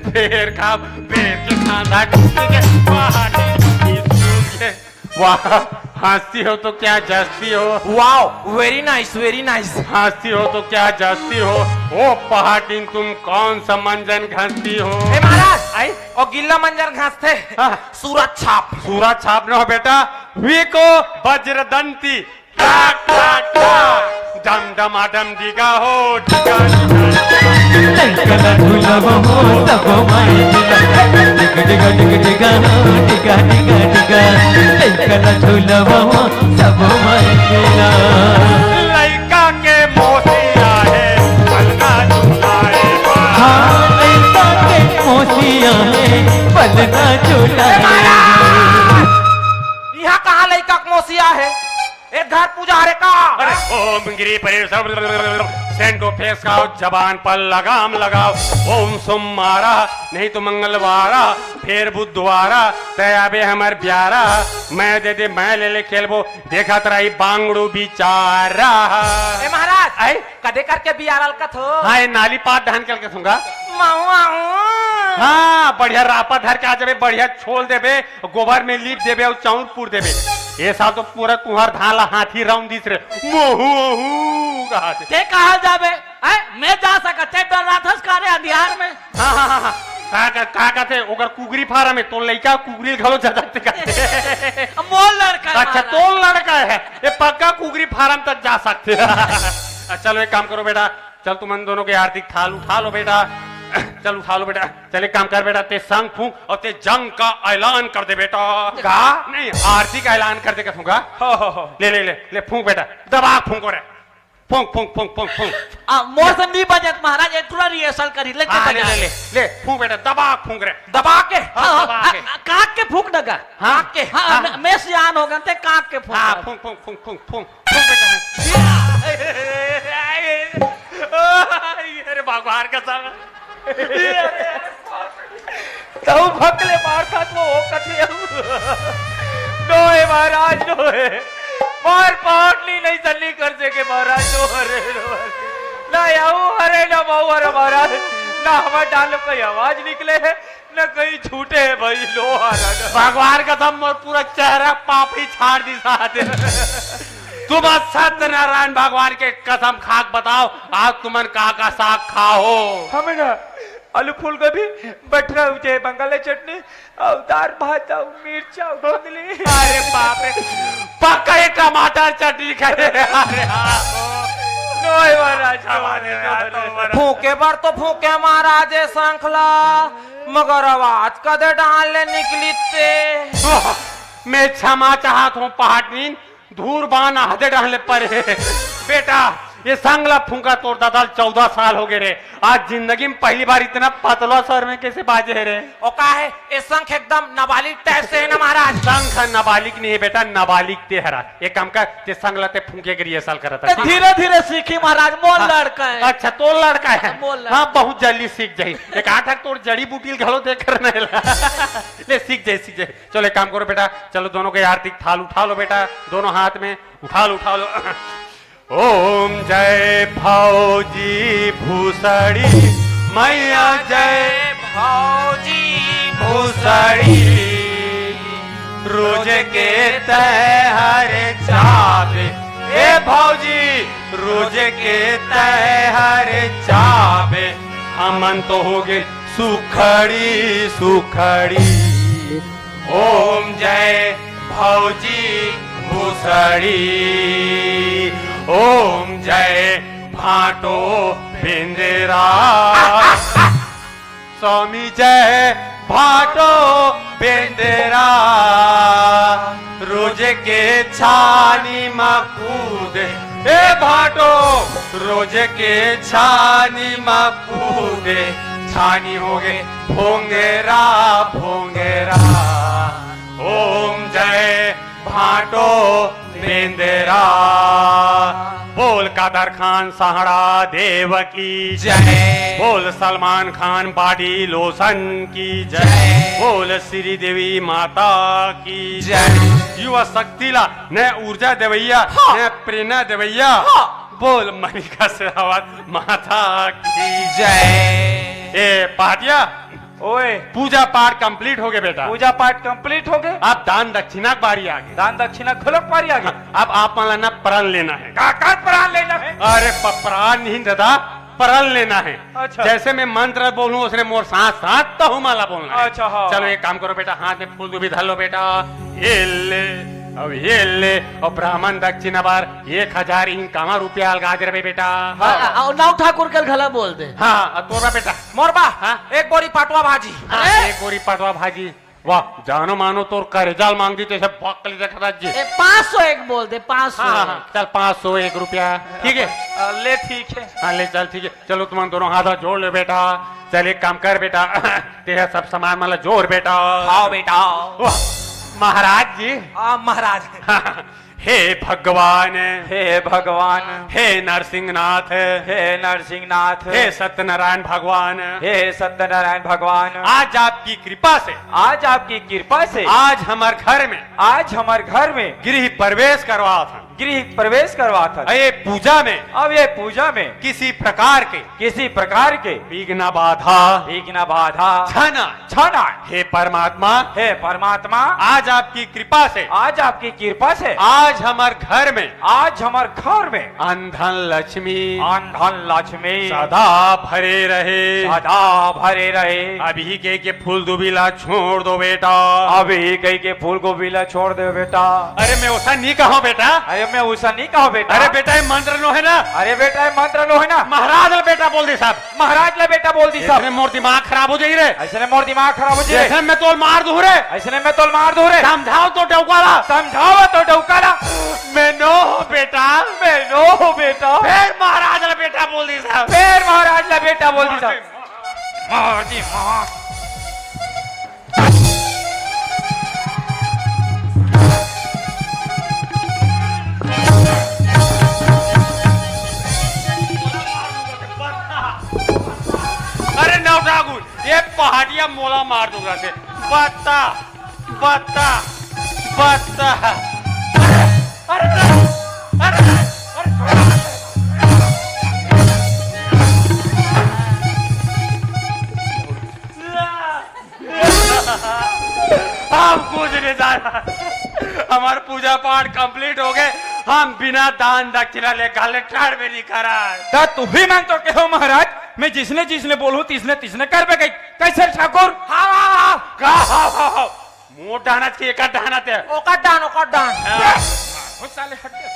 बेर का, बेर के खांदा टूट के, पहाड़ी टूटी सूझ के। वाह, हंसती हो तो क्या जचती हो। Wow, very nice, very nice। हंसती हो तो क्या जचती हो। ओ पहाटिन, तुम कौन सा मंजन घसती हो। ए महाराज, आई? ओ गिल्ला मंजन घसथे। हाँ। सूरज छाप। सूरज छाप न हो बेटा, विको वज्रदंती। टाक, टाक, टाक। डम, डमा, डम, डिगा हो, डिगा, डिगा, डिगा। लइका ला झुलावा हो, सबो माई मिला। डिग, डिगा, डिग, डिगा हो, डिगा, डिगा, डिगा। लइका ला झुलावा हो, सबो माई मिला। लइका के मोती आहे, अलगा गिरी परे सब सेंटो फेंस खाओ, जबान पर लगाम लगाओ। ओम सोमवारा, नहीं तो मंगलवारा, फेर बुधवारा, तय आबे हमर ब्यारा। मैं दे दे, मैं ले ले खेलबो, देखत रही बांगड़ू बिचारा। ए महाराज, आए? कदे करके बियारा लकत हो? हाँ, ये नाली पात धान कल के सूंगा। माऊ, आऊ। हाँ, बढ़िया रापा धर के आ जाबे, बढ़िया छोल देबे, गोबर में लीप देबे अउ चाउर पूर देबे। ये साल तो पूरा तुंहर धान ला हाथी रौंद दिस रे। मोहू, ओहू, कहा थे। ते कहाँ जाबे? हैं? मैं जा सकत, ते डर्राथस का रे अंधियार में? हाँ, हाँ, हाँ, हाँ। का, का, का कथे? ओकर कुकरी फारम हे, तोर लइका कुकरी घलो झदकथे कथे। मोर लड़का हे अच्छा, महाराज। तोर लड़का हे, ये पक्का कुकरी फारम तक जा सकथे। अच्छा, चलो, एक काम करो बेटा, चल, तुमन दोनों के आरती के थाल उठा लो बेटा। चल, उठा लो बेटा। चल, एक काम कर बेटा, ते संग फूंक अउ ते जंग का ऐलान कर दे बेटा। का? नहीं, आरती का ऐलान कर दे, कहूँगा। हो, हो, हो। ले, ले, ले, ले, फूंक बेटा, दबा फूंको रे। फूंक, फूंक, फूंक, फूंक, फूंक। आ, मोर से नहीं बजत महाराज, एक थोड़ा रिहर्सल करी, ले, हाँ, ले, बजा। ले, ले, ले, फूंक बेटा, दबा फूंक रे। दबा के? हाँ, हाँ, दबा हाँ, के। आ, काट के फूंक दगा। हाँ, काट के? हाँ, हाँ। मैं, मैं सियान हो गया, ते काट के फूंक हाँ, दगा। फूंक, फूंक, फूंक, फूंक, फूंक। अरे भगवान कसम। तहु भकले मार खा तो हो कथे। नोहे महाराज, नोहे। मार पाट नहीं, नहीं सन्नी कर सके महाराज, नोहरे, नोहरे। ना याऊ हरे, ना माऊ हरे महाराज। ना हमार डालो कोई आवाज निकले है, ना कहीं छूटे है भाई, लो हरा। भगवान कसम, मोर पूरा चेहरा पापड़ी छाड़ दिस हे। तुम सत्यनारायण भगवान के कसम खा के बताओ, आज तुमन का का साग खाहो? हमें ना आलू फूलगोभी, बटरा उजे बंगाली चटनी, अउ दार भात, अउ मिर्चा, अउ गोंदली। अरे बाप रे, पक्का ये टमाटर चटनी खाए। अरे हाँ। नोहे महाराज, नोहे, नोहे। फूंके बर तो फूंके महाराज ए शंख ला, मगर आवाज कदे डाहन ले निकलिस ते। मैं क्षमा चाहत हूँ पहाटनीन, धूर बान आधे डाहन ले परे। बेटा, ये संग ला फूंका तोर ददा ल चौदह साल हो गए रे। आज जिंदगी में पहली बार इतना पतला स्वर में कैसे बाजे हे रे? ओ का हे, ये शंख एकदम नाबालिग टाइप से हे ना महाराज। शंख नाबालिग नहीं हे बेटा, नाबालिग ते हरा। एक काम कर, ते संग ला ते फूंके के रिहर्सल करत हे, ए, ठीक हे? धीरे धीरे सीखी महाराज, मोर हाँ। लड़का हे। अच्छा, तोर लड़का हे? मोर लड़का। हाँ, बहुत जल्दी सीख जाही। एक आठ तोर जड़ी बूटी ल घलो दे कर नहीं ला। ले, सीख जाही, सीख जाही। चलो, एक काम करो बेटा, चलो, दोनों के आरती के थाल उठा लो बेटा, दोनों हाथ में उठा लो, उठा लो। ओम जय भौजी भूसड़ी मैया, जय भौजी भूसड़ी। रोज के तैहर चाबे, ए भौजी, रोज के तैहर चाबे, हमन तो हो गए सुखड़ी सुखड़ी। ओम जय भौजी भूसड़ी, ओम जय भाटो बेंदेरा। स्वामी जय भाटो बेंदेरा, रोज के छानी मा कूदे, ए भाटो, रोज के छानी मा कूदे, छानी हो गए भोंगेरा, भोंगेरा। ओम जय भाटो बेंदेरा। बोल कादर खान सहाड़ा देव की जय। बोल सलमान खान बॉडी लोशन की जय। जय। बोल श्री देवी माता की जय। युवा शक्ति ला नया ऊर्जा देवैया, हाँ। नया प्रेरणा देवैया। हाँ। बोल मणिका शेरावत माता की जय। ए पाटिया, ओए। पूजा पाठ कंप्लीट हो गए बेटा। पूजा पाठ कंप्लीट हो गए। अब दान दक्षिणा के बारी आ गए। दान दक्षिणा घलोक बारी आ गए। अब आप मन ला ना प्रण लेना हे। का, का प्रण लेना हे? अरे प-, प्रण नहीं दादा, प्रण लेना हे। अच्छा। जैसे मैं मंत्र बोलूं, उसने मोर साथ साथ तहु मन ला बोलना हे। अच्छा, हाँ। चलो, एक काम करो बेटा, हाथ में फूल भी धर लो बेटा। ये ले, अब ये ले, और ब्राह्मण दक्षिणा बार एक हजार इनकामा रुपया अलगा दे रहे बेटा। हाँ, हाँ। अउ नाऊ ठाकुर के घला बोल दे। हाँ, अब तोर बा बेटा। मोर बा? हाँ। एक बोरी पटवा भाजी। हाँ, अरे! एक बोरी पटवा भाजी। वाह, जानो मानो तोर करेजा ल मांग दी, तैसे बकली देखत जी। ए, पाँच सौ एक बोल दे, पाँच सौ। हाँ, हाँ, हाँ, चल, पाँच सौ एक रुपया, ठीक है? अ, ले, ठीक है। हाँ, ले चल, ठीक है। चलो, तुमन दोनों हाथ जोड़ लो बेटा। चल, एक काम कर बेटा, तेरा सब सामान मन ला जोर बेटा। हाँ बेटा। वाह, महाराज जी। हाँ महाराज। हे भगवान, हे भगवान, हे नरसिंहनाथ, हे नरसिंहनाथ, हे सत्यनारायण भगवान, हे सत्यनारायण भगवान, आज आपकी कृपा से, आज आपकी कृपा से, आज हमर घर में, आज हमर घर में गृह प्रवेश करवात हन। गृह प्रवेश करवात हन। अये पूजा में, अब ये पूजा में किसी प्रकार के, किसी प्रकार के विघ्न बाधा, विघ्न बाधा, क्षण क्षण आए। हे परमात्मा, हे परमात्मा, आज आपकी कृपा से, आज आपकी कृपा से, आज हमर घर में, आज हमर घर में अन धन लक्ष्मी, अन धन लक्ष्मी सदा भरे रहे, सदा भरे रहे। अभी कहिके फूल गोभी ला छोड़ दो बेटा। अभी कहिके फूल गोभी ला छोड़ दो बेटा। अरे मैं ओसा नहीं कहूँ बेटा। अरे मैं ओसा नहीं कहूँ बेटा। अरे बेटा, ये मंत्र नोहे ना। अरे बेटा, ये मंत्र नोहे ना। महाराज ला बेटा बोल दे साहब। महाराज ला बेटा बोल दे साहब। अइसने मोर दिमाग खराब हो जाही रे। अइसने मोर दिमाग खराब हो जाही रे। अइसने मैं तोला मार दूँ रे। अइसने मैं तोला मार दूँ रे। समझाओ तो डौका ला। समझाओ तो डौका ला। मैं नो हूँ बेटा। मैं नो हूँ बेटा। फेर महाराज ला बेटा बोल दे साहब। फेर महाराज ला बेटा बोल दे साहब। मार दे, मार। अरे नौ ठाकुर, ये पहाड़िया मोला मार दूंगा से। बत्ता, बत्ता, बत्ता। अरे, अरे, अरे, अरे, अरे। हम कुछ नहीं जाना। हमार पूजा पाठ complete हो गए। हम बिना दान दक्षिणा ले घाले ठाड़ में नहीं करा। त तुही मन तो कहो महाराज, मैं जिसने जिसने बोलूं तिसने तिसने करबे कही। कैसे ठाकुर? हाँ, हाँ, हाँ। का हाँ, हाँ, हाँ? मोर डाहन के एकर डाहन ते। ओकर डाहन, ओकर डाहन। हाँ। बहुत साले हट गए।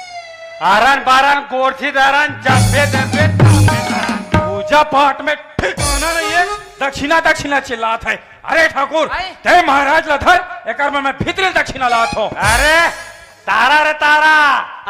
आरन बारन गोरथी दारन जब्बे देबे तब्बे दारन। पूजा पाठ में ठिकाना नहीं है, दक्षिणा दक्षिणा चिल्लात है। अरे ठाकुर, आए। ते महाराज ला धर, एकर में मैं भीतरी दक्षिणा लात हो। अरे तारा रे तारा,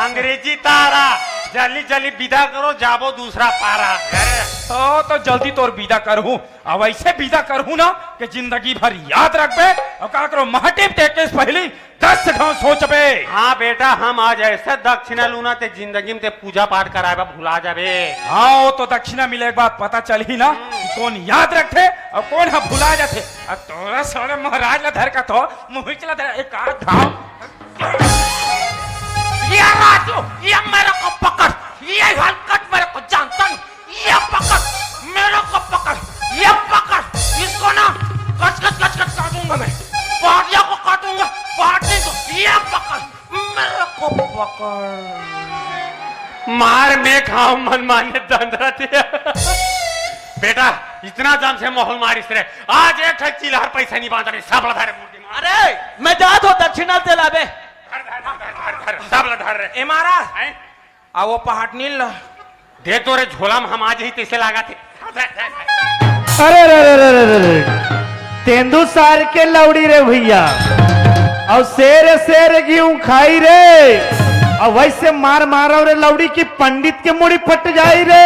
अंग्रेजी तारा, जल्दी जल्दी विदा करो, जाबो दूसरा पारा। अरे ओ तो जल्दी तोर विदा करहूँ, अब ऐसे विदा करहूँ ना कि जिंदगी भर याद रखबे। और का करो महाटिप ते केस पहली दस घाव सोचबे। हाँ बेटा, हम आज ऐसे दक्षिणा लूना ते जिंदगी में ते पूजा पाठ कराए बा भुला जाबे। हाँ, वो तो दक्षिणा मिले के बाद पता चलही ना कि कौन याद रखथे और कौन ह भुला जाथे। अब तोरा सारे महाराज ला धर का तो मुहिच ला धर एक आध घाव। ये राजू, ये मेरे को पकड़, ये हलकट मेरे को जानता नहीं। ये पकड़, मेरे को पकड़, ये पकड़, इसको ना कच कच कच कच काटूंगा मैं, पहाड़िया को काटूंगा, पहाड़ी को, ये पकड़, मेरे को पकड़। मार मैं खाऊं मन माने दंदरा ते। बेटा, इतना दम से माहौल मारिस रे, आज एक ठक चिल्हर पैसा नहीं बांधा रे, सब ला धर रे मूर्ति मार। अरे, मैं जात हो दक्षिणा ते लाबे। धर, धर, धर, धर, धर, धर, सब ला धर रे। ए महाराज, हैं? आ वो पहाटनील ल दे तोरे झोला में हम आ जाही तइसे लागत हे। अरे रे रे रे रे रे रे। तेंदू सार के लौड़ी रे भैया, और शेर शेर गेहूं खाई रे, और वैसे मार मारो रे लौड़ी की पंडित के मुड़ी फट जाई रे।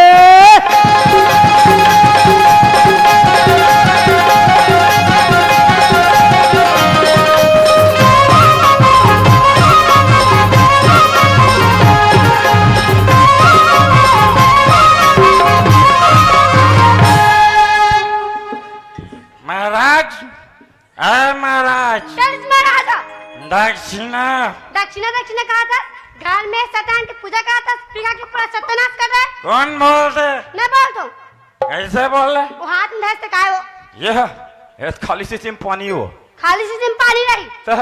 महाराज, अरे महाराज, चल महाराजा। दक्षिणा। दक्षिणा, दक्षिणा कहा था? घर में शैतान की पूजा कहा था? पीघा के पूरा सत्यानाश कर रहा है। कौन बोल रहे? मैं बोल दूं। कैसे बोल रहे? वो हाथ में धर से काय हो? ये, ये खाली शीशी में पानी हो। खाली शीशी में पानी रही। तो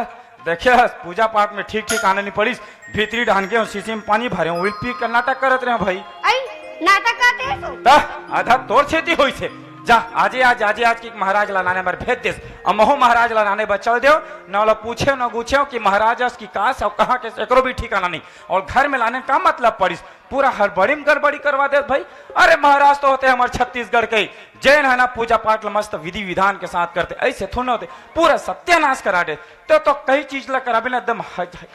देखिए, पूजा पाठ में ठीक ठीक आने नहीं पड़ीस। भीतरी डाहन के शीशी में पानी भरे हो, उइल पी के नाटक करत रहे भाई। आई, नाटक करते हैं तू। तो आधा तोर क्षति होई से। जा, आजे आज, आजे आज की महाराज ला लाने बर भेज देस। अब महू महाराज ला लाने बर चल देव। न ओला पूछे, न गुछे कि महाराज अस की कास और कहाँ के, एकरो भी ठिकाना नहीं। और घर में लाने का मतलब पड़ीस, पूरा हड़बड़ी में गड़बड़ी करवा देत भाई। अरे महाराज तो होते हमर छत्तीसगढ़ के, जेन है ना पूजा पाठ ला मस्त विधि विधान के साथ करते, ऐसे थोड़ा होते, पूरा सत्यानाश करा दे। तो, तो कई चीज ला कराबे ना एकदम ह-, ह-,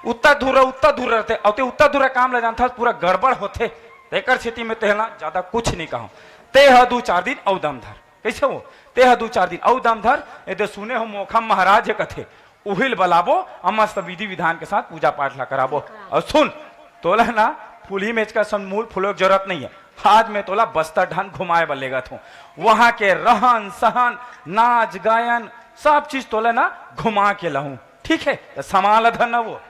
उत्ता धुर्रा, उत्ता धुर्रा रहते, अउ ते उत्ता धुर्रा काम ला जानथस, पूरा गड़बड़ होथे। तेकर सेती में तेला ज्यादा कुछ नहीं कहूँ। ते ह दू चार दिन अउ दम धर। कैसे हो? ते ह दू चार दिन अउ दम धर। ए दे सुने हो मोखा महाराज कथे, उहिल बलाबो, अउ मस्त विधि विधान के साथ पूजा पाठ ला कराबो। अउ सुन, तोला ना फुलही मेचका सन मूल फूलो के जरूरत नहीं है। आज मैं तोला बस्तर ढान घुमाए बर लेगत हूँ। वहां के रहन सहन, नाच गायन, सब चीज तोला ना घुमा के लाहूं। ठीक है, त समान ला धर ना वो।